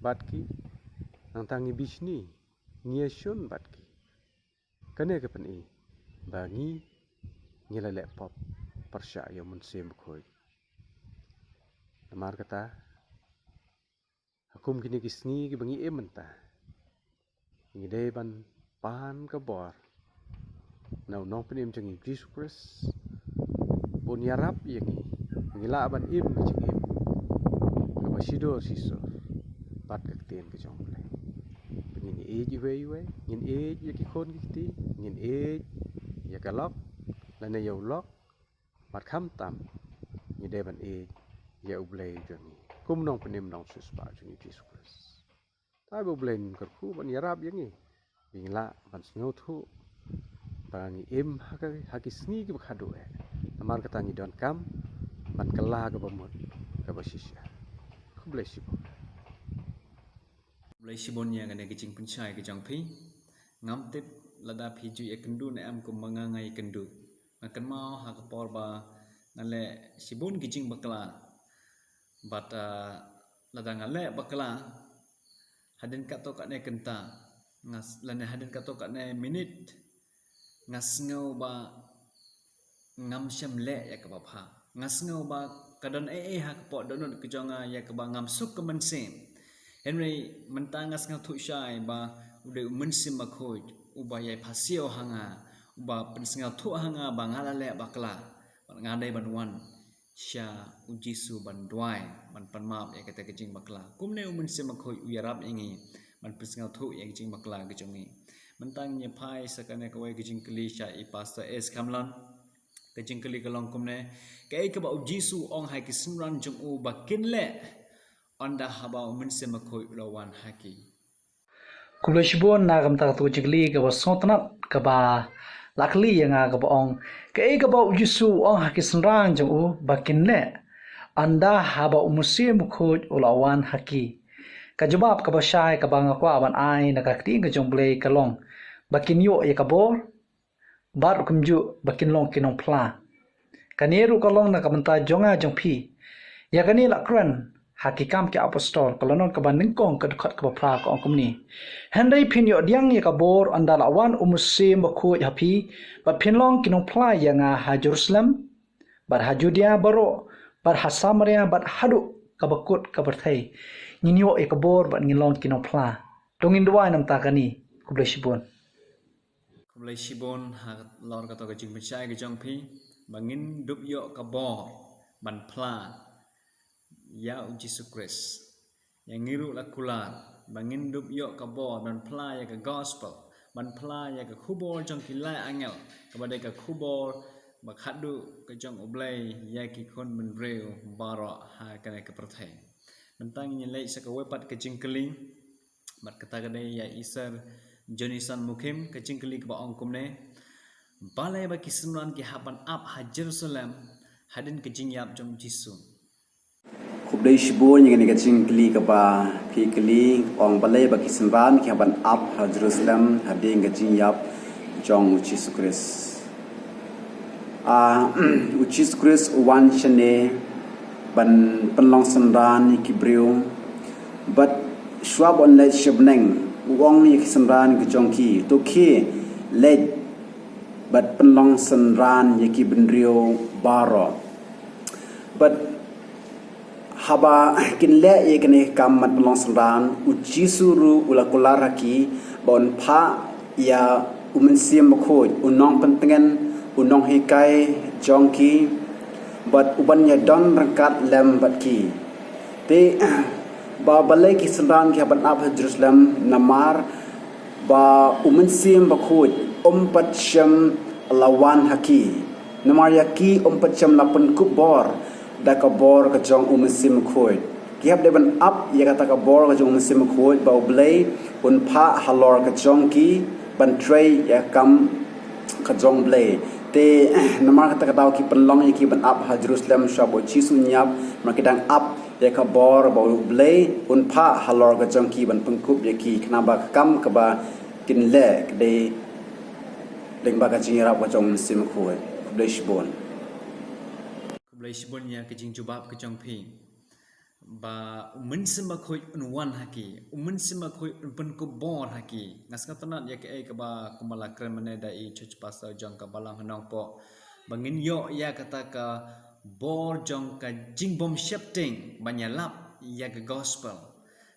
bad ki, nangta ngi bishni, ngi ïashun bad ki, kane ka pyni ba ngi, ngi la leh pop pyrshah ïa U Mynsiem Bakhuid. Namar kata, ha kum kine ki sngi kiba ngi im mynta, ngi dei ban pan ka bor na U Nongpynim jong ngi Jisu Khrist, ba un ïarap ïa ngi, ngi lah ban im ka jingim kaba shidur shisur bad ka ktien ka jong U Blei. Ba ngin ïeit iwei iwei, ngin ïeit ïa ki khun ki kti, ngin ïeit ïa ka lok lane ïa u lok, bad khamtam ngi dei ban ïeit ïa U Blei jong ngi kum U Nongpynim Nongsiewspah jong ngi Jisu Khrist. Te ai ba U Blei un kyrkhu ban ïarap ïa ngi, ba ngin lah ban sngewthuh ba ngi im ha ka, ha ki sngi kiba khadduh eh. Namar kata ngi donkam ban kylla kaba mut kaba shisha. Khublei shibun. Khublei shibun ïa kane ka jingpynshai ka jong phi. Ngam tip lada phi ju ïakynduh ne em kumba nga nga ïakynduh. Nga kynmaw ha ka por ba nga leh shibun ki jingbakla. Bad, ah, lada nga leh bakla, hadien katto katne kynta, nga s-, lane hadien katto katne minit, nga sngew ba ngam shym leh ïa kaba bha. Nga sngew ba ka don ei ei ha ka pop dohnud ka jong nga ïa kaba ngam suk ka mynsiem. Hynrei mynta nga sngewthuh shai ba u dei U Mynsiem Bakhuid uba ïai pasiaw ha nga, uba pynsngewthuh ha nga ba nga la leh bakla, bad nga dei ban wan sha U Jisu ban duwai, ban pan map ïa kata ka jingbakla. Kumne U Mynsiem Bakhuid u ïarap ïa ngi ban pynsngewthuh ïa ka jingbakla ka jong ngi. Mynta ngin ïa phai sa kane kawei ka jingkylli sha i Pastor S Khamlon. Ka jingkylli ka long kumne, kaei kaba u Jisu u ong ha ki synran jong u ba kin leh ynda haba u Mynsiem Bakhuid u la wan ha ki? Khublei shibun na ka bynta katu ka jingkylli kaba sngewtynnat kaba la kylli ïa nga kaba ong, kaei kaba u Jisu u ong ha ki synran jong u ba kin leh ynda haba u Mynsiem Bakhuid u la wan ha ki? Ka jubab kaba shai kaba nga kwah ban ai na ka ktien ka jong U Blei ka long ba kin ïoh ïa ka bor, bad kumjuh ba kin long ki nongphla. Kane ruh ka long na ka bynta jong nga jong phi. Ïa kane la kren ha Ki Kam ki Apostol ka lynnong kaba nyngkong ka dkhot kaba phra, ka ong kumne: Hynrei phin ïoh pdiang ïa ka bor ynda la wan u Mynsiem Bakhuid ha phi, bad phin long ki nongphla ïa nga ha Jerusalem, bad ha Judea baroh, bad ha Samaria, bad haduh kaba kut ka pyrthei. Ngin ïoh ïa ka bor bad ngin long ki nongphla. To ngin duwai namar kane. Khublei shibun. Khublei shibun halor kata ka jingpynshai ka jong phi, ba ngin dup ïoh ka bor ban phla ïa u Jisu Khrist. Ïa ngi ruh la kular ba ngin dup ïoh ka bor ban phla ïa ka gospel, ban phla ïa ka khubor jong ki lai angel, kaba dei ka khubor ba khadduh ka jong U Blei ïa ki khun bynriew baroh ha kane ka pyrthei. Mynta ngin leit sha kawei pat ka jingkylli. Bad kata ka dei ïa i Sir Jonathan Mukhim, ka jingkylli kaba ong kumne: Balei ba ki synran ki hap ban ap ha Jerusalem hadien ka jingïap jong u Jisu? Khublei shibun ïa kane ka jingkylli kaba phi kylli, ong balei ba ki synran ki hap ban ap ha Jerusalem hadien ka jingïap jong u Jisu Khrist. Ah, u Jisu Khrist u wan shane ban pynlong synran ïa ki briew. Bad shuwa ba un leit sha bneng, u ong ïa ki synran ki jong ki, to khie leit bad pynlong synran ïa ki bynriew baroh. Bad haba kin leh ïa kane ka kam ban pynlong synran, u Jisu ruh u la kular ha ki ba un phah ïa u Mynsiem Bakhuid, u nongpyntngen, u nonghikai jong ki, bad u ban ïadon ryngkat lem bad ki. Te ba balei ki synran ki hap ban ap ha Jerusalem? Namar ba u Mynsiem Bakhuid um pat shym la wan ha ki. Namar ïa ki um pat shym la pynkup bor da ka bor ka jong u Mynsiem Bakhuid. Ki hap dei ban ap ïa kata ka bor ka jong u Mynsiem Bakhuid ba U Blei un phah halor ka jong ki ban trei ïa ka kam ka jong U Blei. Te namar kata ka daw ki pynlong ïa ki ban ap ha Jerusalem shuwa ba u Jisu un ïap, namar ki dang ap ïa ka bor ba U Blei un phah halor ka jong ki ban pynkup ïa ki, khnang ba ka kam kaba kin leh ka dei lyngba ka jingïarap ka jong u Mynsiem Bakhuid. Khublei shibun. Khublei shibun ïa ka jingjubab ka jong phi, ba u Mynsiem Bakhuid un wan ha ki, u Mynsiem Bakhuid un pynkup bor ha ki. Nga sngewtynnat ïa kaei kaba kumba la kren mynne da i church pastor jong ka Balang ha Nongpoh, ba ngin ïoh ïa kata ka bor jong ka jingbymsheptieng ban ïalap ïa ka gospel.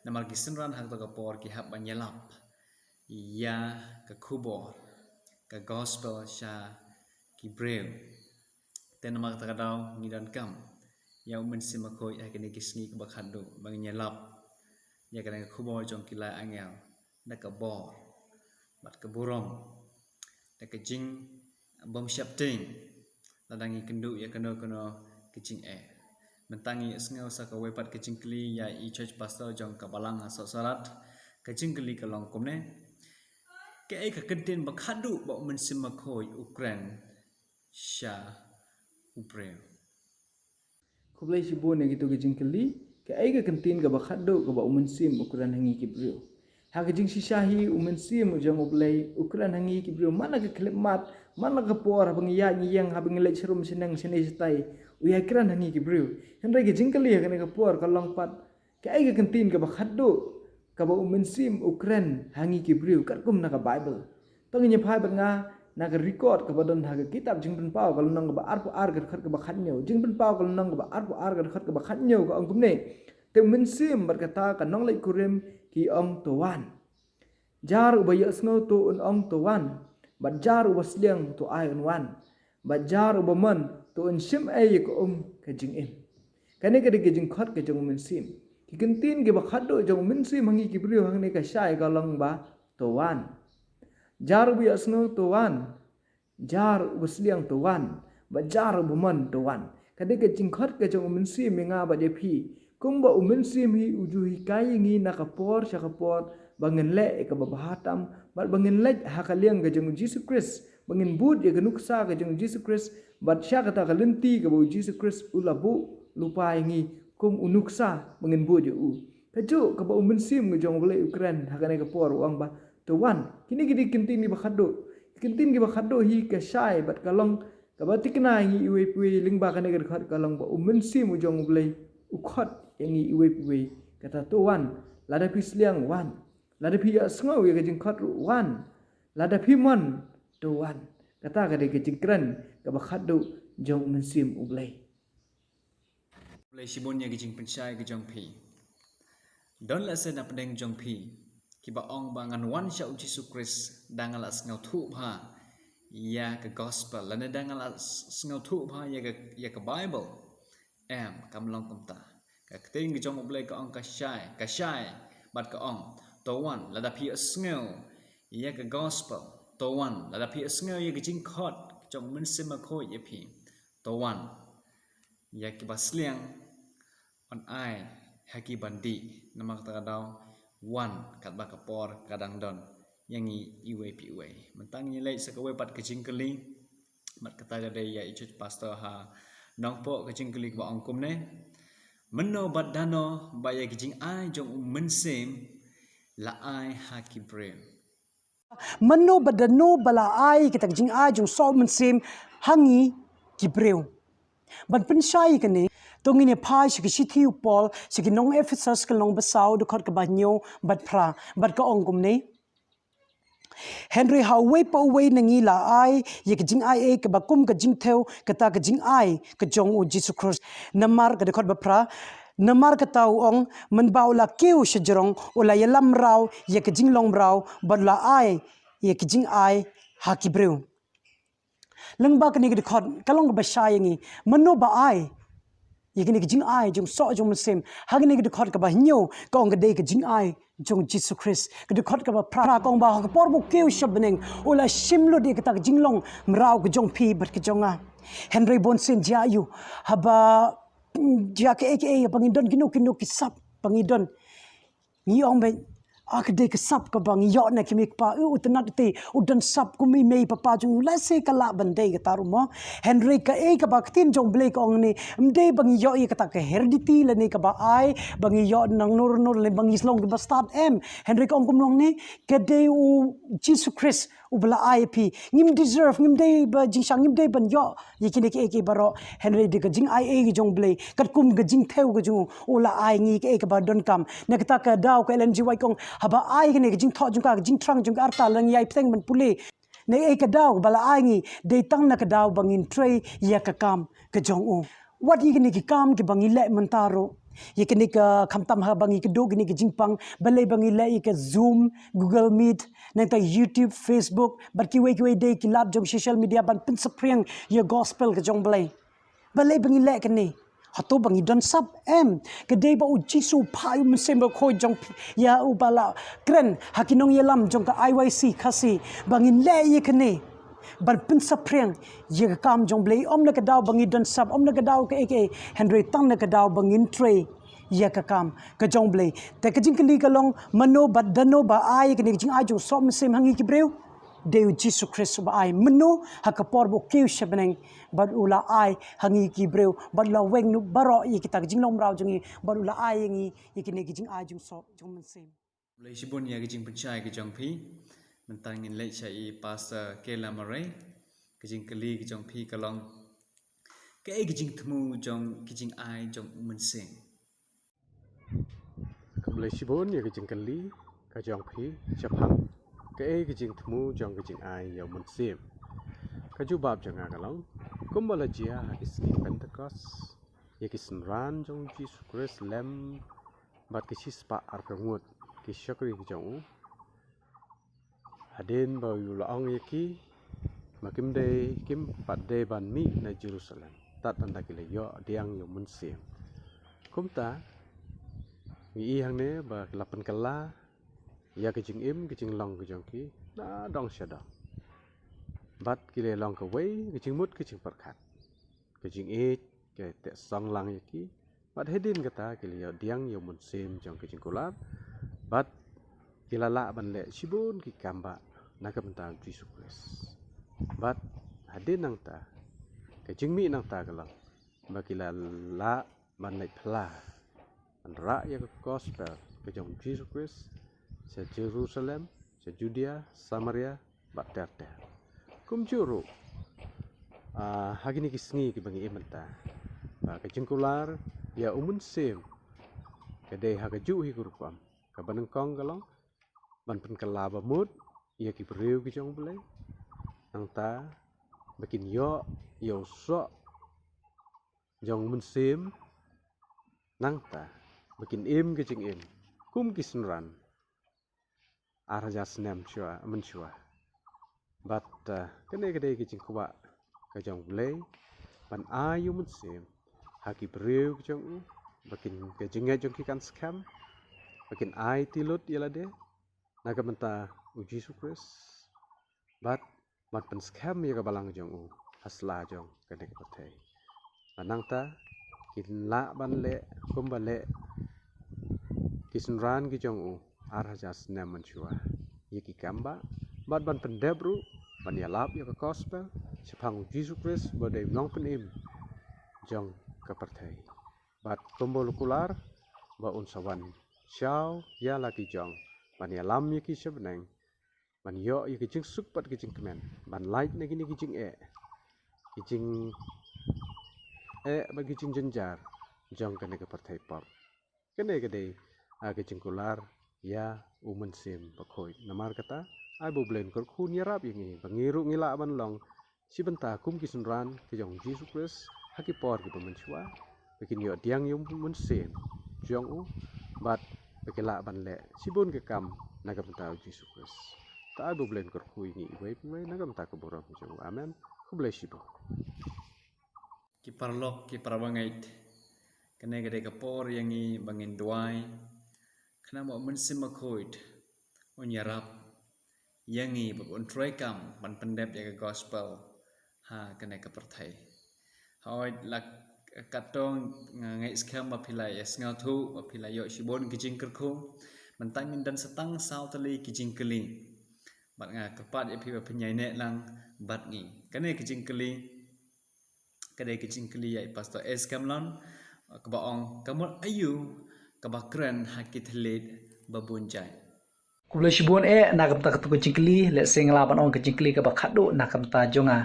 Namar ki synran ha kata ka por ki hap ban ïalap ïa ka khubor, ka gospel sha ki briew. Te namar kata ka daw ngi donkam ïa u Mynsiem Bakhuid ha kine ki sngi kaba khadduh, ba ngin ïalap ïa kane ka khubor jong ki lai angel da ka bor bad ka burom, da ka jingbymsheptieng, lada ngi kynduh ïa kano kano ka jingeh. Mynta ngi sngew sa kawei pat ka jingkylli ïa i church pastor jong ka Balang ha Sohsahrat. Ka jingkylli ka long kumne: Kaei ka kyntien ba khadduh ba u Mynsiem Bakhuid u kren sha u briew? Khublei shibun ïa kito ki jingkylli. Kaei ka kyntien kaba khadduh kaba u Mynsiem u kren ha ngi ki briew? Ha ka jingshisha hi u Mynsiem u jong U Blei u kren ha ngi ki briew man la ka khyllipmat, man la ka por, haba ngi ïaid ngi ïeng, haba ngi leit sharum shaneng shane shatai, u ïai kren ha ngi ki briew. Hynrei ka jingkylli ha kane ka por ka long pat, kaei ka kyntien kaba khadduh kaba u Mynsiem u kren ha ngi ki briew katkum na ka Baibl? To ngin ïa phai bad nga na ka record kaba don ha ka kitab Jingpynpaw ka lynnong kaba arphew ar ka dkhot kaba khathynñiew. Jingpynpaw ka lynnong kaba arphew ar ka dkhot kaba khathynñiew ka ong kumne: Te u Mynsiem bad kata ka nongleit kurim ki ong, to wan. Jar uba ïohsngew to un ong, to wan. Bad jar uba sliang to ai un wan. Bad jar uba mon to un shim ei ïa ka um ka jingim. Kane ka dei ka jingkhot ka jong u Mynsiem. Ki kyntien kiba khadduh jong u Mynsiem ha ngi ki briew hangne ka shai ka long ba, to wan. Jar uba ïohsngew to wan. Jar uba sliang to wan. ba jar u bymman, to wan. Ka dei ka jingkhot ka jong u Mynsiem ïa nga bad ïa phi. Kumba u Mynsiem hi u ju hikai ïa ngi na ka por sha ka por ba ngin leh ïa kaba bha tam bad ba ngin leit ha ka liang ka jong u Jisu Khrist, ba ngin bud ïa ka nuksa ka jong u Jisu Khrist, bad sha kata ka lynti kaba u Jisu Khrist u la buh lypa ïa ngi kum u nuksa ba ngin bud ïa u. Kajuh kaba u Mynsiem ka jong u Blei u kren ha kane ka por, u ong ba, to wan. Kine ki dei ki kyntien kiba khatduh. Ki kyntien kiba khatduh hi ka shai bad ka long kaba thikna ïa ngi iwei pa iwei. Lyngba kane ka dkhot ka long ba u Mynsiem u jong u Blei u khot ïa ngi iwei pa iwei. Kata, to wan. Lada phi sliang, wan. Lada phi ïohsngew ïa ka jingkhot ruh, wan. Lada phi mon, to wan. Kata ka dei ka jingkren kaba khatduh jong u Mynsiem u Blei. Khublei shibun ïa ka jingpynshai ka jong phi. Don lehse na pdeng jong phi kiba ong ba ngan wan sha u Jisu Khrist da nga la sngewthuh bha ïa ka gospel, lane da nga la s-, sngewthuh bha ïa ka, ïa ka Bible. Em, kam long kumta. Ka ktien ka jong u Blei ka ong ka shai, ka shai, bad ka ong, to wan, lada phi ïohsngew ïa ka gospel, to wan, lada phi ïohsngew ïa ka jingkhot jong u Mynsiem Bakhuid ïa phi, to wan. Ïa kiba sliang yn ai ha ki ban dih. Namar kata ka daw, wan, katba ka por ka dang don ïa ngi iwei pa iwei. Mynta ngin ïa leit sa kawei pat ka jingkylli. Bad kata ka dei ïa i Church Pastor ha Nongpoh, ka jingkylli kaba ong kumne: Mano bad dano ba ïa ka jingai jong u Mynsiem la ai ha ki briew? Mano bad dano ba la ai kita ka jingai jong u Mynsiem ha ngi ki briew? Ban pynshai ïa kane, to ngin ïa phai sha ka shithi u Paul sha ki nong Ephesos, ka lynnong ba saw, dkhot kaba hynñiew bad phra, bad ka ong kumne: Hynrei ha uwei pa uwei na ngi la ai ïa ka jingai ei kaba kum ka jingthew kata ka jingai ka jong u Jisu Khrist. Namar, ka dkhot ba phra, namar kata u ong, mynba u la kiew shajrong u la ïalam mraw ïa ka jinglong mraw bad u la ai ïa ka jingai ha ki briew. Lyngba kane ka dkhot ka long kaba shai ïa ngi, mano ba ai ïa kane ka jingai jong u Mynsiem. Ha kane ka dkhot kaba hynñiew ka ong ka dei ka jingai jong u Jisu Khrist. Ka dkhot kaba phra ka ong ba ha ka por ba u kiew sha bneng u la shim lut ïa kata ka jinglong mraw ka jong phi bad ka jong nga. Hynrei bunsien jia ïa u, haba, mm, jia kaei kaei, haba ngi don kino kino ki sap ba ngi don, ngi ong ba, ah, ka dei ka sap kaba ngi ïoh na ki mei ki pa, u, u tnat te u don sap kum i mei i papa jong u. Lehse ka lah ban dei kata ruh mo. Hynrei kaei kaba ka ktien jong u Blei ka ong ne, ym dei ba ngi ïoh ïa kata ka heredity lane kaba ai ba ngi ïoh nang nur nur lane ba ngi long kiba stad, em. Hynrei ka ong kumno ne, ka dei u Jisu Khrist uba la ai ïa phi. Ngim deserve, ngim dei ba jingshang, ngim dei ban ïoh ïa kine kiei kiei baroh. Hynrei da ka jingai ei ka jong u Blei, katkum ka jingthew ka jong u, u la ai ngi kaei kaba donkam. Na kata ka daw ka Ellen G. White ka ong, haba ai kane ka jingthoh jong ka, ka jingthrang jong ka arta, la ngi ïai bteng ban pule. Na kaei ka daw ba la ai ngi, dei tang na ka daw ba ngin trei ïa ka kam ka jong u. Wat ïa kine ki kam kiba ngi leh mynta ruh, ïa kine ka, khamtam haba ngi kduh kine ki jingpang, balei ba ngi leh ïa ka Zoom, Google Meet, nangta YouTube, Facebook, bad kiwei kiwei de ki lad jong social media ban pynsaphriang ïa gospel ka jong u Blei? Balei ba ngi leh kane? Hato ba ngi don sap? Em. Ka dei ba u Jisu u phah ïa u Mynsiem Bakhuid jong phi, ïa uba la kren ha ki nongïalam jong ka I Y C Khasi ba ngin leh ïa kane, ban pynsaphriang ïa ka kam jong u Blei. Ym na ka daw ba ngi don sap, ym na ka daw kaei kaei, hynrei tang na ka daw ba ngin trei ïa ka kam ka jong u Blei. Te ka jingkylli ka long, mano bad dano ba ai ïa kane ka jingai jong u Mynsiem ha ngi ki briew? Dei u Jisu Khrist uba ai. Mano? Ha ka por ba u kiew sha bneng bad u la ai ha ngi ki briew, bad u la weng na baroh ïa kita ki jinglong mraw jong ngi, bad u la ai ïa ngi ïa kine ki jingai jong u Mynsiem. Khublei shibun ïa ka jingpynshai ka jong phi. Mynta ngin leit sha i Pastor Kayla Murray. Ka jingkylli ka jong phi ka long, kaei ka jingthmu jong ki jingai jong u Mynsiem? Khublei shibun ïa ka jingkylli ka jong phi shaphang kaei ka jingthmu jong ka jingai ïa u Mynsiem. Ka jubab jong nga ka long, kumba la jia ha ki sngi Pentekost, ïa ki synran jong u Jisu Khrist lem bad ki shispah arphew ngut ki shakri ki jong u. Hadien ba u la ong ïa ki ba kim dei, kim pat dei ban mih na Jerusalem tad haduh ba ki la ïoh pdiang ïa u Mynsiem. Kumta ngi i hangne ba ki la pynkylla ïa ka jingim ka jinglong ka jong ki na dong sha dong, bad ki la long kawei ka jingmut ka jingpyrkhat. ka jingïeit ka te song lang ïa ki. Bad hadien kata ki la ïoh diang ïa u mynsiem jong ka jingkular. Bad ki la lah ban leh shibun ki kam bah na ka bynta u Jisu Khrist. Bad hadien nangta ka jingmih nangta ka long ba ki la lah ban leit phla ban rah ïa ka gospel ka jong u Jisu Khrist sha Jerusalem, sha Judea, Samaria bad ter ter. Kumjuh ruh, ah, ha kine ki sngi kiba ngi im mynta, ba ka jingkular ïa u mynsiem ka dei ha kajuh hi ka rukom. Kaba nyngkong ka long ban pynkylla ba mut ïa ki briew ki jong u Blei. Nangta ba kin ïoh ïa u soh jong u mynsiem. Nangta ba kin im ka jingim kum ki synran ar hajar snem shuwa, mynshuwa. Bad, ah, kane ka dei ka jingkwah ka jong u Blei ban ai ïa u mynsiem ha ki briew ki jong u, ba kin, ka jingngeit jong ki kan skhem, ba kin aiti lut ïa lade na ka bynta u Jisu Khrist. Bad ban pynskhem ïa ka balang jong u ha sla jong kane ka pyrthei. Bad nangta kin lah ban leh kumba leh ki synran ki jong u ar hajar snem mynshuwa ïa ki kam bah, bad ban pyndep ruh ban ïalap ïa ka gospel shaphang u Jisu Khrist ba dei u nongpynim jong ka pyrthei. Bad kumba u la kular ba un sa wan shaw ïa la ki jong ban ïalam ïa ki sha bneng, ban ïoh ïa ki jingsuk bad ki jingkmen, ban lait na kine ki jingeh, ki jingeh bad ki jingjynjar jong kane ka pyrthei pop. Kane ka dei, ah, ka jingkular ïa u mynsiem bakhuid. Namar kata ai ba u Blei un kyrkhu un ïarap ïa ngi ba ngi ruh ngi lah ban long shi bynta kum ki synran ki jong u Jisu Khrist ha ki por kiba mynshuwa, ba kin ïoh diang ïa u mynsiem jong u, bad ba ki lah ban leh shibun ki kam na ka bynta u Jisu Khrist. Ta ai ba u Blei un kyrkhu ïa ngi iwei pa iwei na ka bynta ka burom jong u. Amen. Khublei shibun. Ki paralok, ki parabangeit, kane ka dei ka por ïa ngi ba ngin duwai khnang ba u mynsiem bakhuid un ïarap ïa ngi ba un trei kam ban pyndep ïa ka gospel ha kane ka pyrthei. Hooid, la katto nga ngeit skhem ba phi la ïa sngewthuh, ba phi la ïoh shibun ki jingkyrkhu. Mynta ngin don sa tang saw tylli ki jingkylli, bad nga kyrpad ïa phi ba phin ïaineh lang bad ngi. Kane ka jingkylli ka dei ka jingkylli ïa i Pastor S Kamlon, kaba ong, ka mut aïu kaba kren ha ki thylliej ba bun jait? Khublei shibun eh na ka bynta katu ka jingkylli. Lehse nga lah ban ong ka jingkylli kaba khatduh na ka bynta jong nga.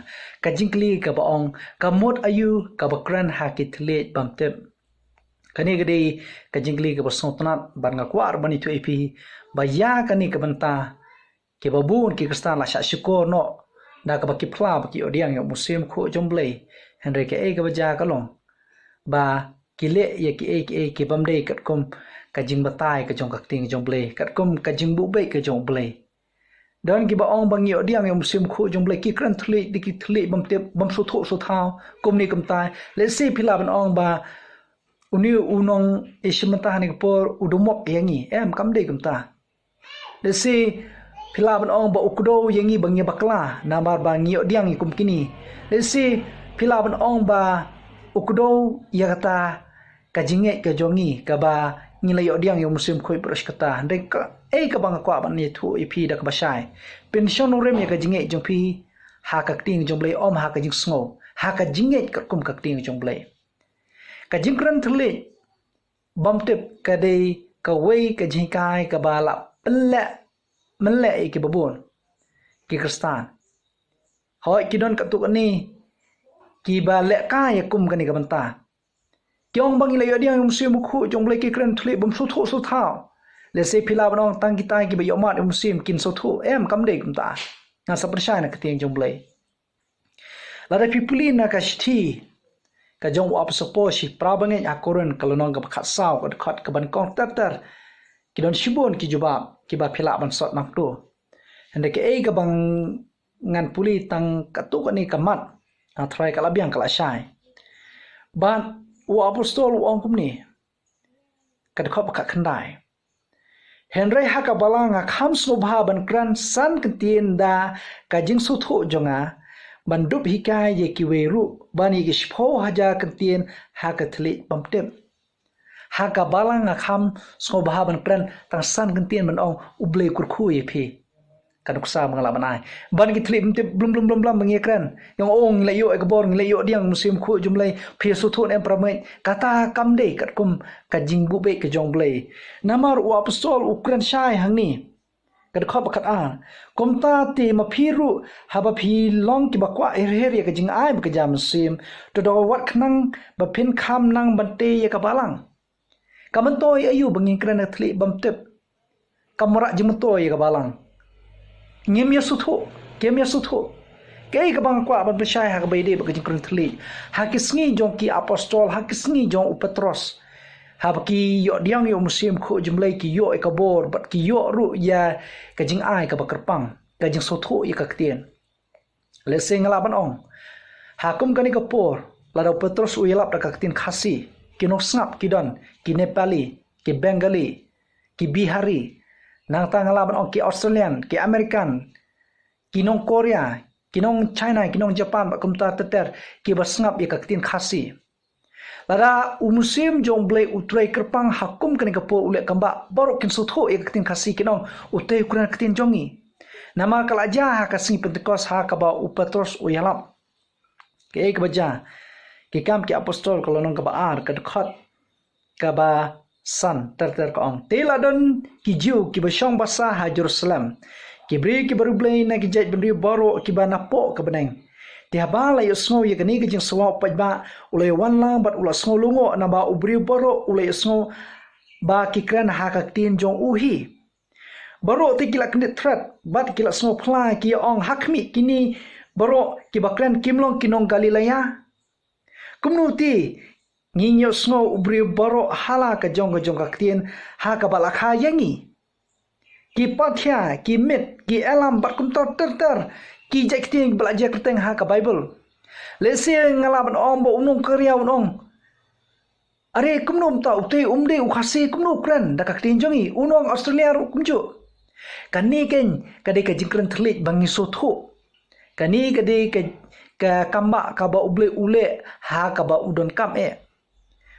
Ka jingkylli kaba ong, ka mut aïu kaba kren ha ki thylliej bym tip? Kane ka dei ka jingkylli kaba sngewtynnat, bad nga kwah ruh ban ïathuh ïa phi ba ïa kane ka bynta kiba bun ki Khristan la shah shukor noh da kaba ki phla ba ki ïoh diang ïa u mynsiem khuid jong u Blei. Hynrei kaei kaba jia ka long ba ki leh ïa kiei kiei ki bym dei katkum ka jingbatai ka jong ka ktien jong u Blei, katkum ka jingbuh beit ka jong u Blei. Don kiba ong ba ngi ïoh diang ïa u mynsiem khuid jong u Blei, ki kren thylliej da ki thylliej bym tip, bym sngewthuh sngewthaw kumne kumtai. Lehse phi lah ban ong ba une u nong Asia mynta ha kane ka por u dum mok ïa ngi. Em, kam dei kumta. Lehse phi lah ban ong ba u kdew ïa ngi ba ngi bakla namar ba ngi ïoh diang ïa kum kine. Lehse phi lah ban ong ba u kdew ïa kata ka jingngeit ka jong ngi kaba ngi la ïoh diang ïa u mynsiem khuid baroh shi katta. Hynrei kaei kaba nga kwah ban ïathuh ïa phi da kaba shai, pynshong nongrim ïa ka jingngeit jong phi ha ka ktien jong u Blei, ym ha ka jingsngew, ha ka jingngeit katkum ka ktien jong u Blei. Ka jingkren thylliej bym tip ka dei kawei ka jinghikai kaba la pynleh mynleh ïa kiba bun ki Khristan. Hooid, ki don katto katne kiba leh kai ïa kum kane ka bynta. Ki ong ba ngi la ïoh diang ïa u mynsiem khuid jong u Blei, ki kren thylliej bym sngewthuh sngewthaw. Lehse phi lah ban ong tang kita kiba ïohmad ïa u mynsiem kin sngewthuh. Em, kam dei kumta. Nga sa pynshai na ka ktien jong u Blei. Lada phi pule na ka shithi ka jong u apostol Paul sha ki parabangeit ha Korinth, ka lynnong kaba khatsaw, ka dkhot kaba nyngkong ter ter, ki don shibun ki jubab kiba phi lah ban sot nangto. Hynrei kaei kaba ngan pule tang katto katne ka mat, hynrei ka la biang ka la shai. Bad u apostol u ong kumne, ka dkhot ba khatkhyndai: Hynrei ha ka balang nga kham sngewbha ban kren san kyntien da ka jingsngewthuh jong nga, ban dup hikai ïa kiwei ruh ban ïa ki shiphew hajar kyntien ha ka thylliej bymtip. Ha ka balang nga kham sngewbha ban kren tang san kyntien ban ong U Blei kyrkhu ïa phi. Ka nuksa ba nga lah ban ai ban ki thylliej bymtip blum blum blum blum ba ngi kren. Ngi ong ngi la ïoh ïa ka bor, ngi la ïoh diang, Mynsiem Bakhuid jong U Blei, phi sngewthuh ne em para meit? Kata kam dei katkum ka jingbuh beit ka jong U Blei. Namar u apostol u kren shai hangne. Ka dkhot ba khatar. Kumta te ma phi ruh, haba phi long kiba kwah her her ïa ka jingai bad ka jingmynsiem, to da wat khnang ba phin kham nang ban tei ïa ka balang. Ka myntoi aïu ba ngin kren ha ka thylliej bymtip? Ka mrad jingmyntoi ïa ka balang. Ngim ïa sngewthuh, kim ïa sngewthuh. Kaei kaba nga kwah ban pynshai ha kaba ïadei bad ka jingkren thylliej? Ha ki sngi jong ki apostol, ha ki sngi jong u Petros, haba ki ïoh diang ïa u Mynsiem Bakhuid jong U Blei, ki ïoh ïa ka bor bad ki ïoh ruh ïa ka jingai kaba kyrpang, ka jingsngewthuh ïa ka ktien. Lehse nga lah ban ong, ha kum kane ka por, lada u Petros u ïalap da ka ktien Khasi, ki nongsngap ki don, ki Nepali, ki Bengali, ki Bihari, nangta nga lah ban ong ki Australian, ki American, ki nong Korea, ki nong China, ki nong Japan, bad kumta ter ter, kiba sngap ïa ka ktien Khasi. Lada u Mynsiem jong U Blei u trei kyrpang ha kum kane ka por, u leh kumba baroh kin sngewthuh ïa ka ktien Khasi, kin ong, utei u kren ka ktien jong ngi. Namar ka la jia ha ka sngi Pentekost ha kaba u Petros u ïalap. Kaei kaba jia? Ki Kam ki Apostol ka lynnong kaba ar, ka dkhot kaba san ter ter ka ong, te la don ki Jiw kiba shong basa ha Jerusalem, ki briew kiba riewblei na ki jaitbynriew baroh kiba napoh ka bneng. Te haba la ïohsngew ïa kane ka jingsawa, u paidbah u la ïawan lang bad u la sngew lyngngoh, naba u briew baroh u la ïohsngew ba ki kren ha ka ktien jong u hi. Baroh te ki la kyndit thret bad ki la sngew phylla, ki ong, ha khmih, kine baroh kiba kren kim long ki nong Galilea? Kumno te ngin ïohsngew u briew baroh ha la ka jong ka jong ka ktien ha kaba la kha ïa ngi? Ki Parthia, ki Mid, ki Elam bad kumta ter ter ki jait ktien ba la jia kyrteng ha ka Baibl. Lehse nga lah ban ong ba u nong Korea un ong, are, kumno mynta utei um dei u Khasi, kumno u kren da ka ktien jong ngi? U nong Australia ruh kumjuh. Kane keiñ ka dei ka jingkren thylliej ba ngi sngewthuh. Kane ka dei ka, ka kam ba kaba U Blei u leh ha kaba u donkam eh.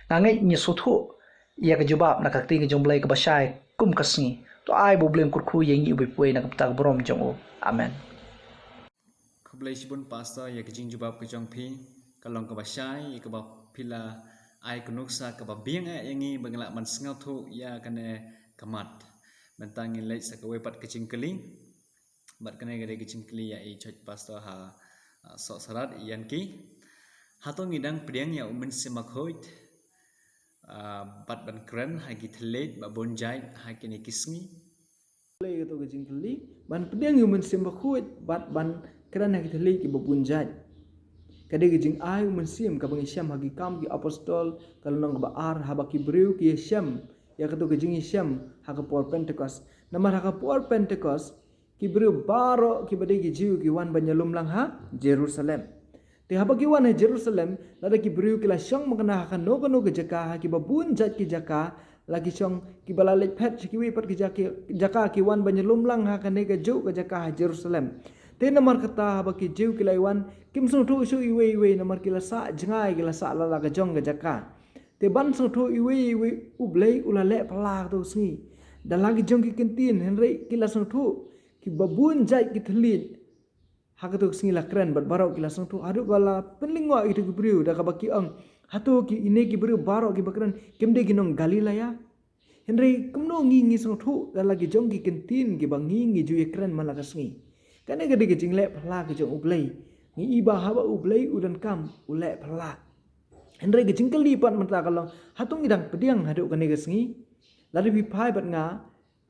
Nga ngeit ngi sngewthuh ïa ka jubab na ka ktien ka jong U Blei kaba shai kum ka sngi. To ai ba U Blei un kyrkhu ïa ngi uwei pa uwei na ka bynta ka burom jong u. Amen. Khublei shibun Pastor ïa ka jingjubab ka jong phi, ka long kaba shai, ïa kaba phi la ai ka nuksa kaba biang eh ïa ngi ba ngin lah ban sngewthuh ïa kane ka mat. Mynta ngin leit sa kawei pat ka jingkylli. Bad kane ka dei ka jingkylli ïa i Church Pastor ha, ah, Sohsarad, i Yanki. Hato ngi dang pdiang ïa u Mynsiem Bakhuid, ah, bad ban kren ha ki thylliej ba bun jait ha kine ki sngi? Khublei, kato ka jingkylli, ban pdiang ïa u Mynsiem Bakhuid bad ban kren ha ki thylliej kiba bun jait. Ka dei ka jingai u Mynsiem kaba ngi shem ha ki Kam ki Apostol ka lynnong kaba ar, haba ki briew ki ïashem ïa kato ka jingïashem ha ka por Pentekost. Namar ha ka por Pentekost ki briew baroh kiba dei ki Jiw ki wan ban ïalum lang ha Jerusalem. Te haba ki wan ha Jerusalem, lada ki briew ki la shong makna ha kano kano ka jaka, ha kiba bun jait ki jaka la ki shong, kiba la leit phet sha kiwei pat ki jaka, jaka ki wan ban ïalum lang ha kane kajuh ka jaka ha Jerusalem. Te namar kata haba ki Jiw ki la wan, kim sngewthuh shuh iwei iwei, namar ki la sah jngai, ki la sah la la ka jong ka jaka. Te ban sngewthuh iwei iwei U Blei u la leh phylla kato ka sngi da la ki jong ki kyntien, hynrei ki la sngewthuh kiba bun jait ki thylliej ha kato ka sngi la kren bad baroh ki la sngewthuh, haduh ba la pynlyngngoh ïa kito ki briew da kaba ki ong, hato kine ki briew baroh kiba kren kim dei ki nong Galilea? Hynrei kumno ngi ngi sngewthuh da la ki jong ki kyntien kiba ngi ngi ju ïakren man la ka sngi? Kane ka dei ka jingleh phylla ka jong U Blei. Ngi i ba haba U Blei u donkam u leh phylla. Hynrei ka jingkylli pat mynta ka long, hato ngi dang pdiang haduh kane ka sngi? Lada phi phai bad nga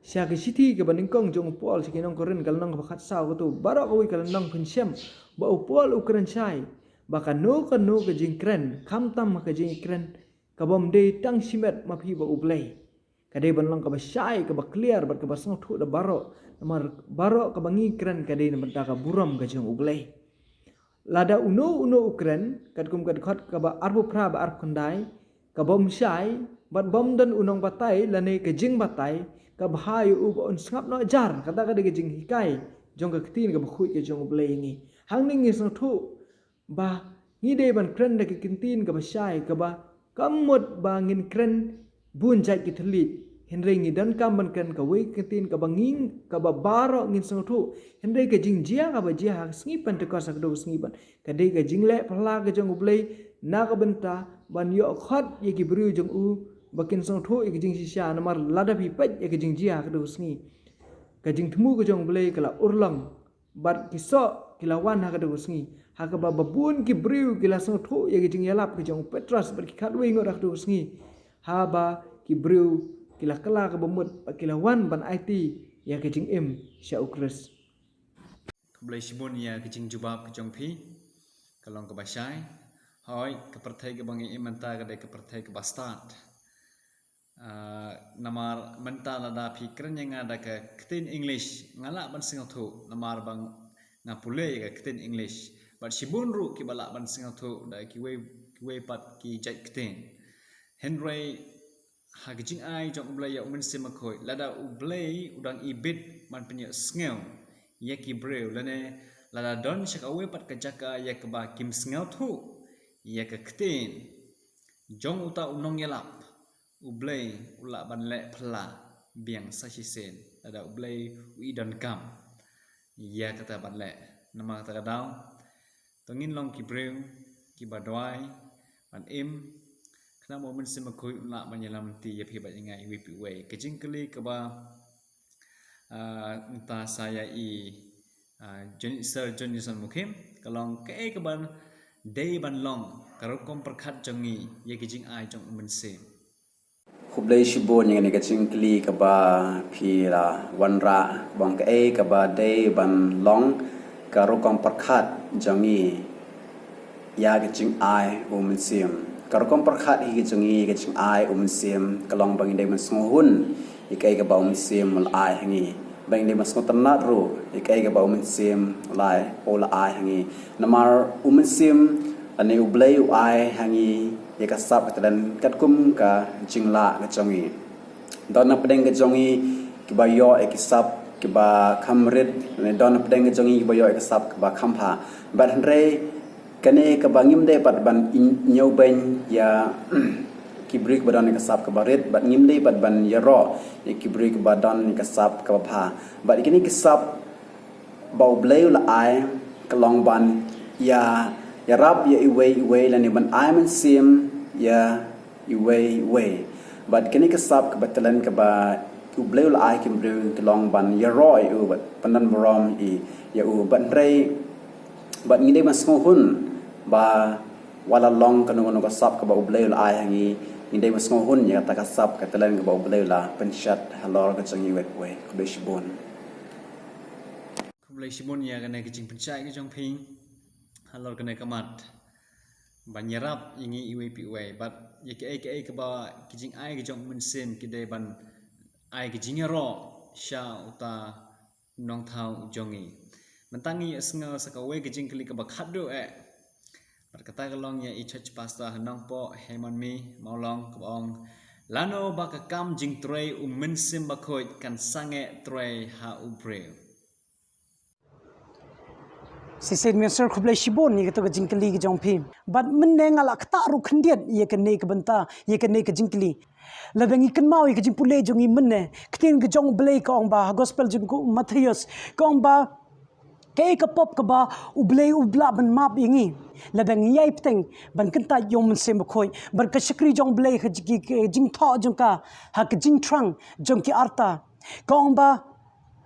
sha ka shithi kaba nyngkong jong u Paul sha ki nong Korinth ka lynnong kaba khatsaw, kato baroh kawei ka lynnong phin shem ba u Paul u kren shai ba kano kano ka jingkren, khamtam ka jingkren kabym dei tang shimet ma phi bad U Blei, ka dei ban long kaba shai, kaba clear bad kaba sngewthuh da baroh. Namar baroh kaba ngi kren ka dei na bynta ka burom ka jong U Blei. Lada uno uno u kren katkum ka dkhot kaba arphew phra bad arphew khyndai, kabym shai bad bym don u nongbatai lane ka jingbatai, ka bha ïa u ba un sngap noh jar. Kata ka dei ka jinghikai jong ka Ktien kaba khuid ka jong U Blei ïa ngi. Hangne ngi sngewthuh ba ngi dei ban kren da ki ktien kaba shai, kaba kam mut ba ngin kren bun jait ki thylliej. Hynrei ngi donkam ban kren kawei ka ktien kaba ngin, kaba baroh ngin sngewthuh. Hynrei ka jingjia kaba jia ha ka sngi Pentekost, ha kata ka sngi, ban ka dei ka jingleh phylla ka jong U Blei na ka bynta ban ïoh khot ïa ki briew jong u ba kin sngewthuh ïa ka jingshisha. Namar lada phi peit ïa ka jingjia ha kata ka sngi, ka jingthmu ka jong U Blei ka la urlong, bad ki soh ki la wan ha kata ka sngi, ha kaba bun ki briew ki la sngewthuh ïa ka jingïalap ka jong u Petros bad ki khatwei ngut ha kata ka sngi. Haba ki briew ki la kylla kaba mut bad ki la wan ban aiti ïa ka jingim sha U Khrist. Khublei shibun ïa ka jingjubab ka jong phi. Ka long kaba shai. Hooid, ka pyrthei kaba ngi im mynta ka dei ka pyrthei kaba stad. Ah, namar mynta lada phi kren ïa nga da ka ktien English, nga lah ban sngewthuh, namar ba nga pule ïa ka ktien English. Bad shibun ruh kiba lah ban sngewthuh da kiwei, kiwei pat ki jait ktien. Hynrei ha ka jingai jong U Blei ïa U Mynsiem Bakhuid, lada U Blei u dang ibit ban pynïohsngew ïa ki briew, lane lada don sha kawei pat ka jaka ïa kaba kim sngewthuh ïa ka ktien jong uta u nongïalap, U Blei u lah ban leh phylla biang sa shisien, lada U Blei u i donkam ïa kata ban leh. Namar kata ka daw, to ngin long ki briew kiba duwai ban im, khnang ba U Mynsiem Bakhuid un lah ban ïalam lynti ïa phi bad ïa nga iwei pa iwei. Ka jingkylli kaba, ah, mynta sa ïa i, ah, John, Sir John Newson Mukhim, ka long, kaei kaba dei ban long ka rukom pyrkhat jong ngi ïa ka jingai jong U Mynsiem? Khublei shibun ïa kane ka jingkylli kaba phi la wanrah, ba ong kaei kaba dei ban long ka rukom pyrkhat jong ngi ïa ka jingai U Mynsiem. Ka rukom pyrkhat hi ka jong ngi ïa ka jingai U Mynsiem ka long ba ngi dei ban sngewhun ïa kaei kaba U Mynsiem u la ai ha ngi, ba ngi dei ban sngewtynnat ruh ïa kaei kaba U Mynsiem u la ai, u la ai ha ngi. Namar U Mynsiem lane U Blei u ai ha ngi ïa ka sap ka talent katkum ka jinglah ka jong ngi. Don na pdeng ka jong ngi kiba ïoh ïa ki sap kiba kham rit, lane don na pdeng ka jong ngi kiba ïoh ïa ki sap kiba kham bha. Bad hynrei kane kaba ngim dei pat ban i-, ñiewbeiñ ïa ki briew kiba don ïa ki sap kiba rit, bad ngim dei pat ban ïaroh ïa ki briew kiba don ïa ki sap kiba bha. Bad ïa kine ki sap ba U Blei u la ai ka long ban ïa, ïarap ïa iwei iwei, lane ban ai mynsiem ïa iwei iwei. Bad kane ka sap kaba talent kaba U Blei u la ai ki briew ka long ban ïaroh ïa u bad pyndon burom ïa u. Bad hynrei, bad ngi dei ban sngewhun ba wat la long kano kano ka sap kaba U Blei u la ai ha ngi, ngi dei ban sngewhun ïa kata ka sap ka talent kaba U Blei u la pynshet halor ka jong ngi iwei pa iwei. Khublei shibun. Khublei shibun ïa kane ka jingpynshai ka jong phi halor kane ka mat ban ïarap ïa ngi iwei pa iwei, bad ïa kaei kaei kaba ki jingai ka jong U Mynsiem ki dei ban ai ka jingïaroh sha uta u nongthaw u jong ngi. Mynta ngi ïa sngew sa kawei ka jingkylli kaba khatduh eh. Bad kata ka long ïa i Church Pastor ha Nongpoh, Hemon Mi Mawlong, kaba ong, lano ba ka kam jingtrei U Mynsiem Bakhuid kan sangeh trei ha u briew? Shisien Minister, khublei shibun ïa kato ka jingkylli ka jong phi. Bad mynne nga la ktah ruh khyndiat ïa kane ka bynta, ïa kane ka jingkylli. Lada ngi kynmaw ïa ka jingpule jong ngi mynne, ka ktien ka jong U Blei ka ong ba, ha Gospel jong u Mathaios, ka ong ba, kaei ka pop kaba U Blei u lah ban map ïa ngi? Lada ngi ïai bteng ban kyntait ïa U Mynsiem Bakhuid, bad ka shakri jong U Blei, ka jing-, ka jingthoh jong ka, ha ka jingthrang jong ki arta, ka ong ba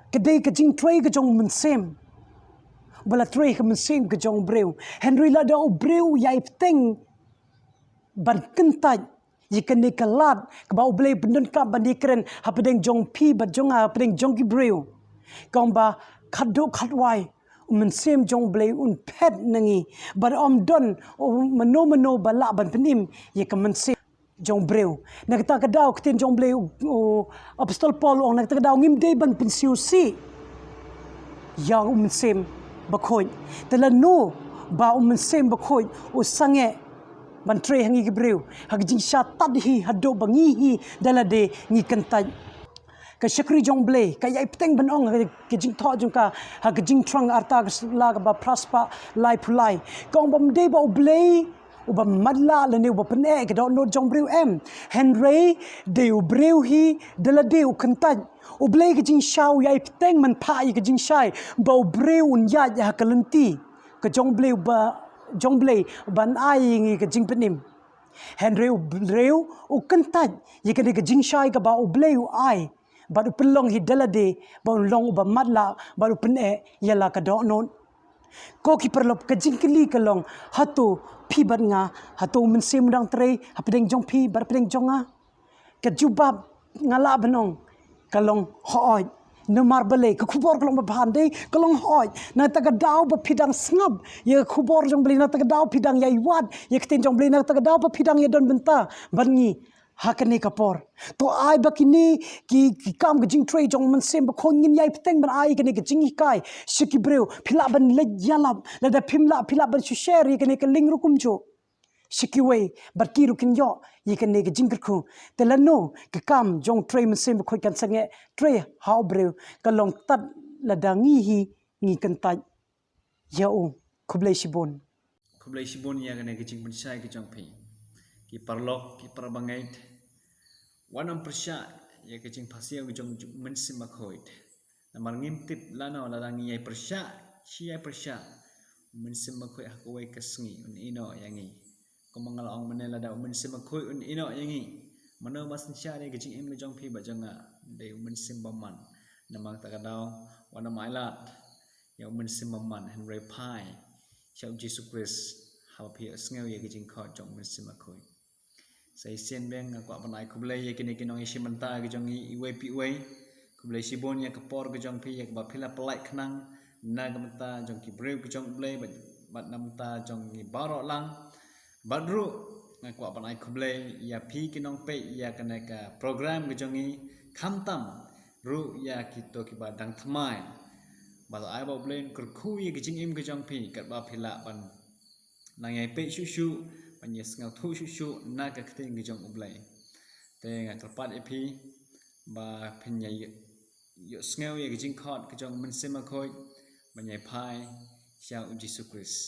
ka dei ka jingtrei ka jong U Mynsiem. Ba la trei ka mynsiem ka jong u briew. Hynrei lada u briew u ïai bteng ban kyntait ïa kane ka lad kaba U Blei u pyndonkam ban ïakren hapdeng jong phi bad jong nga, hapdeng jong ki briew, ka ong ba khatduh khatwai U Mynsiem jong U Blei un phet na ngi. Bad ym don, oh, mano mano ba lah ban pynim ïa ka mynsiem jong u briew. Na kata ka daw ka ktien jong U Blei, u, u Apostol Paul u ong, na kata ka daw ngim dei ban pynsngewsih ïa U Mynsiem Bakhuid. Te lano ba U Mynsiem Bakhuid u sangeh ban trei ha ngi ki briew, ha ka jingshisha tad hi haduh ba ngi hi da lade ngi kyntait. Ka shakri jong U Blei ka ïai bteng ban ong ha ka jingthoh jong ka, ha ka Jingthrang arta ka sula kaba phra spah laiphew lai. Ka ong ba ym dei ba U Blei uba matlah lane uba pyneh ka dohnud jong u briew, em, hynrei dei u briew hi da lade u kyntait. U Blei ka jingshai u ïai bteng ban phah ïa ka jingshai ba u briew un ïaid ha ka lynti ka jong U Blei, ba jong U Blei ban ai ïa ngi ka jingpynim. Hynrei u briew u kyntait ïa kane ka jingshai kaba U Blei u ai, bad u pynlong hi da lade ba un long uba matlah bad u pyneh ïa la ka dohnud. Ko ki paralok, ka jingkylli ka long, hato phi bad nga, hato u Mynsiem u dang trei hapdeng jong phi bad hapdeng jong nga? Ka jubab nga lah ban ong ka long hooid. Namar balei? Ka khubor ka long ba bha, ym dei? Ka long hooid. Na kata ka daw ba phi dang sngap ïa ka khubor jong U Blei, na kata ka daw phi dang ïai wad ïa ka ktien jong U Blei, na kata ka daw ba phi dang ïadon bynta bad ngi ha kane ka por. To ai ba kine ki, ki kam ka jingtrei jong u Mynsiem Bakhuid ngin ïai bteng ban ai kane ka jinghikai sha ki briew. Phi lah ban leit ïalap, lada phim lah, phi lah ban shu share ïa kane ka link ruh kumjuh sha kiwei, bad ki ruh kin ïoh ïa kane ka jingkyrkhu. Te lano ka kam jong u trei Mynsiem Bakhuid kan sangeh trei ha u briew? Ka long tad lada ngi hi ngi kyntait ïa u. Khublei shibun. Khublei shibun ïa kane ka jingpynshai ka jong phi. Ki paralok, ki para bangeit, wat nym pyrshah ïa ka jingpasiaw ka jong u Mynsiem Bakhuid. Namar ngim tip lano, lada ngi ïai pyrshah, shi ïai pyrshah, u Mynsiem Bakhuid ha kawei ka sngi un ïehnoh ïa ngi. Kumba nga la ong mynne, lada u Mynsiem Bakhuid un ïehnoh ïa ngi, mano ba synshar ïa ka jingim ka jong phi bad jong nga? Dei u Mynsiem Bymman. Namar kata ka daw wat nym ailad ïa u Mynsiem Bymman, hynrei phai sha u Jisu Khrist haba phi ïohsngew ïa ka jingkhot jong u Mynsiem Bakhuid. Sa shisien biang nga kwah ban ai khublei ïa kine ki nongïashim bynta ki jong ngi iwei pa iwei. Khublei shibun ïa ka por ka jong phi, ïa kaba phi la pyllait khnang na ka bynta jong ki briew ki jong U Blei bad, bad na ka bynta jong ngi baroh lang. Bad ruh nga kwah ban ai khublei ïa phi ki nongpeit ïa kane ka program ka jong ngi, khamtam ruh ïa kito kiba dang thymmai. Bad ai ba U Blei un kyrkhu ïa ka jingim ka jong phi katba phi lah ban nang ïai peit shuh shuh, ban ïai sngewthuh shuh shuh na ka ktien ka jong U Blei. Te nga kyrpad ïa phi ba phin ïai ïohsngew ïa ka jingkhot ka jong u Mynsiem Bakhuid, ban ïai phai sha u Jisu Khrist.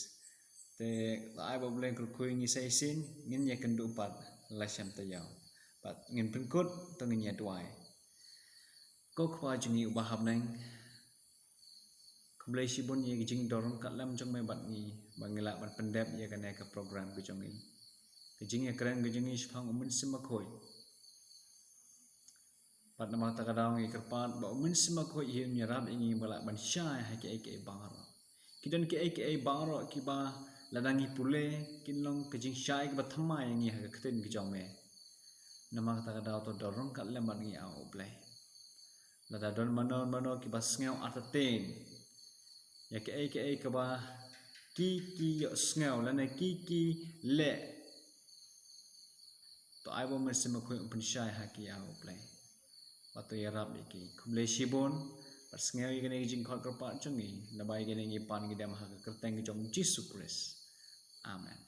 Te ai ba U Blei un kyrkhu ïa ngi sa shisien, ngin ïakynduh pat la shem taïew. Bad ngin pynkut, to ngin ïaduwai. Ko Kpa jong ngi uba ha bneng, khublei shibun ïa ka jingdon ryngkat lem jong me bad ngi, ba ngi lah ban pyndep ïa kane ka program ka jong ngi. Ka jingïakren ka jong ngi shaphang u Mynsiem Bakhuid. Bad namar kata ka daw ngi kyrpad ba u Mynsiem Bakhuid hi un ïarap ïa ngi ba lah ban shai ha kiei kiei baroh. Ki don kiei kiei baroh kiba lada ngi pule kin long ka jingshai kaba thymmai ïa ngi ha ka ktien ka jong me. Namar kata ka daw to don ryngkat lem bad ngi, A U Blei. Lada don mano mano kiba sngew artatien ïa kiei kiei kaba ki ki ïohsngew lane ki ki leh, to ai ba u Mynsiem Bakhuid un pynshai ha ki, A U Blei. Bad to ïarap ïa ki. Khublei shibun. Bad sngew ïa kane ka jingkhot kyrpad jong ngi, naba ïa kane ngi pan ngi dem ha ka kyrteng ka jong u Jisu Khrist. Amen.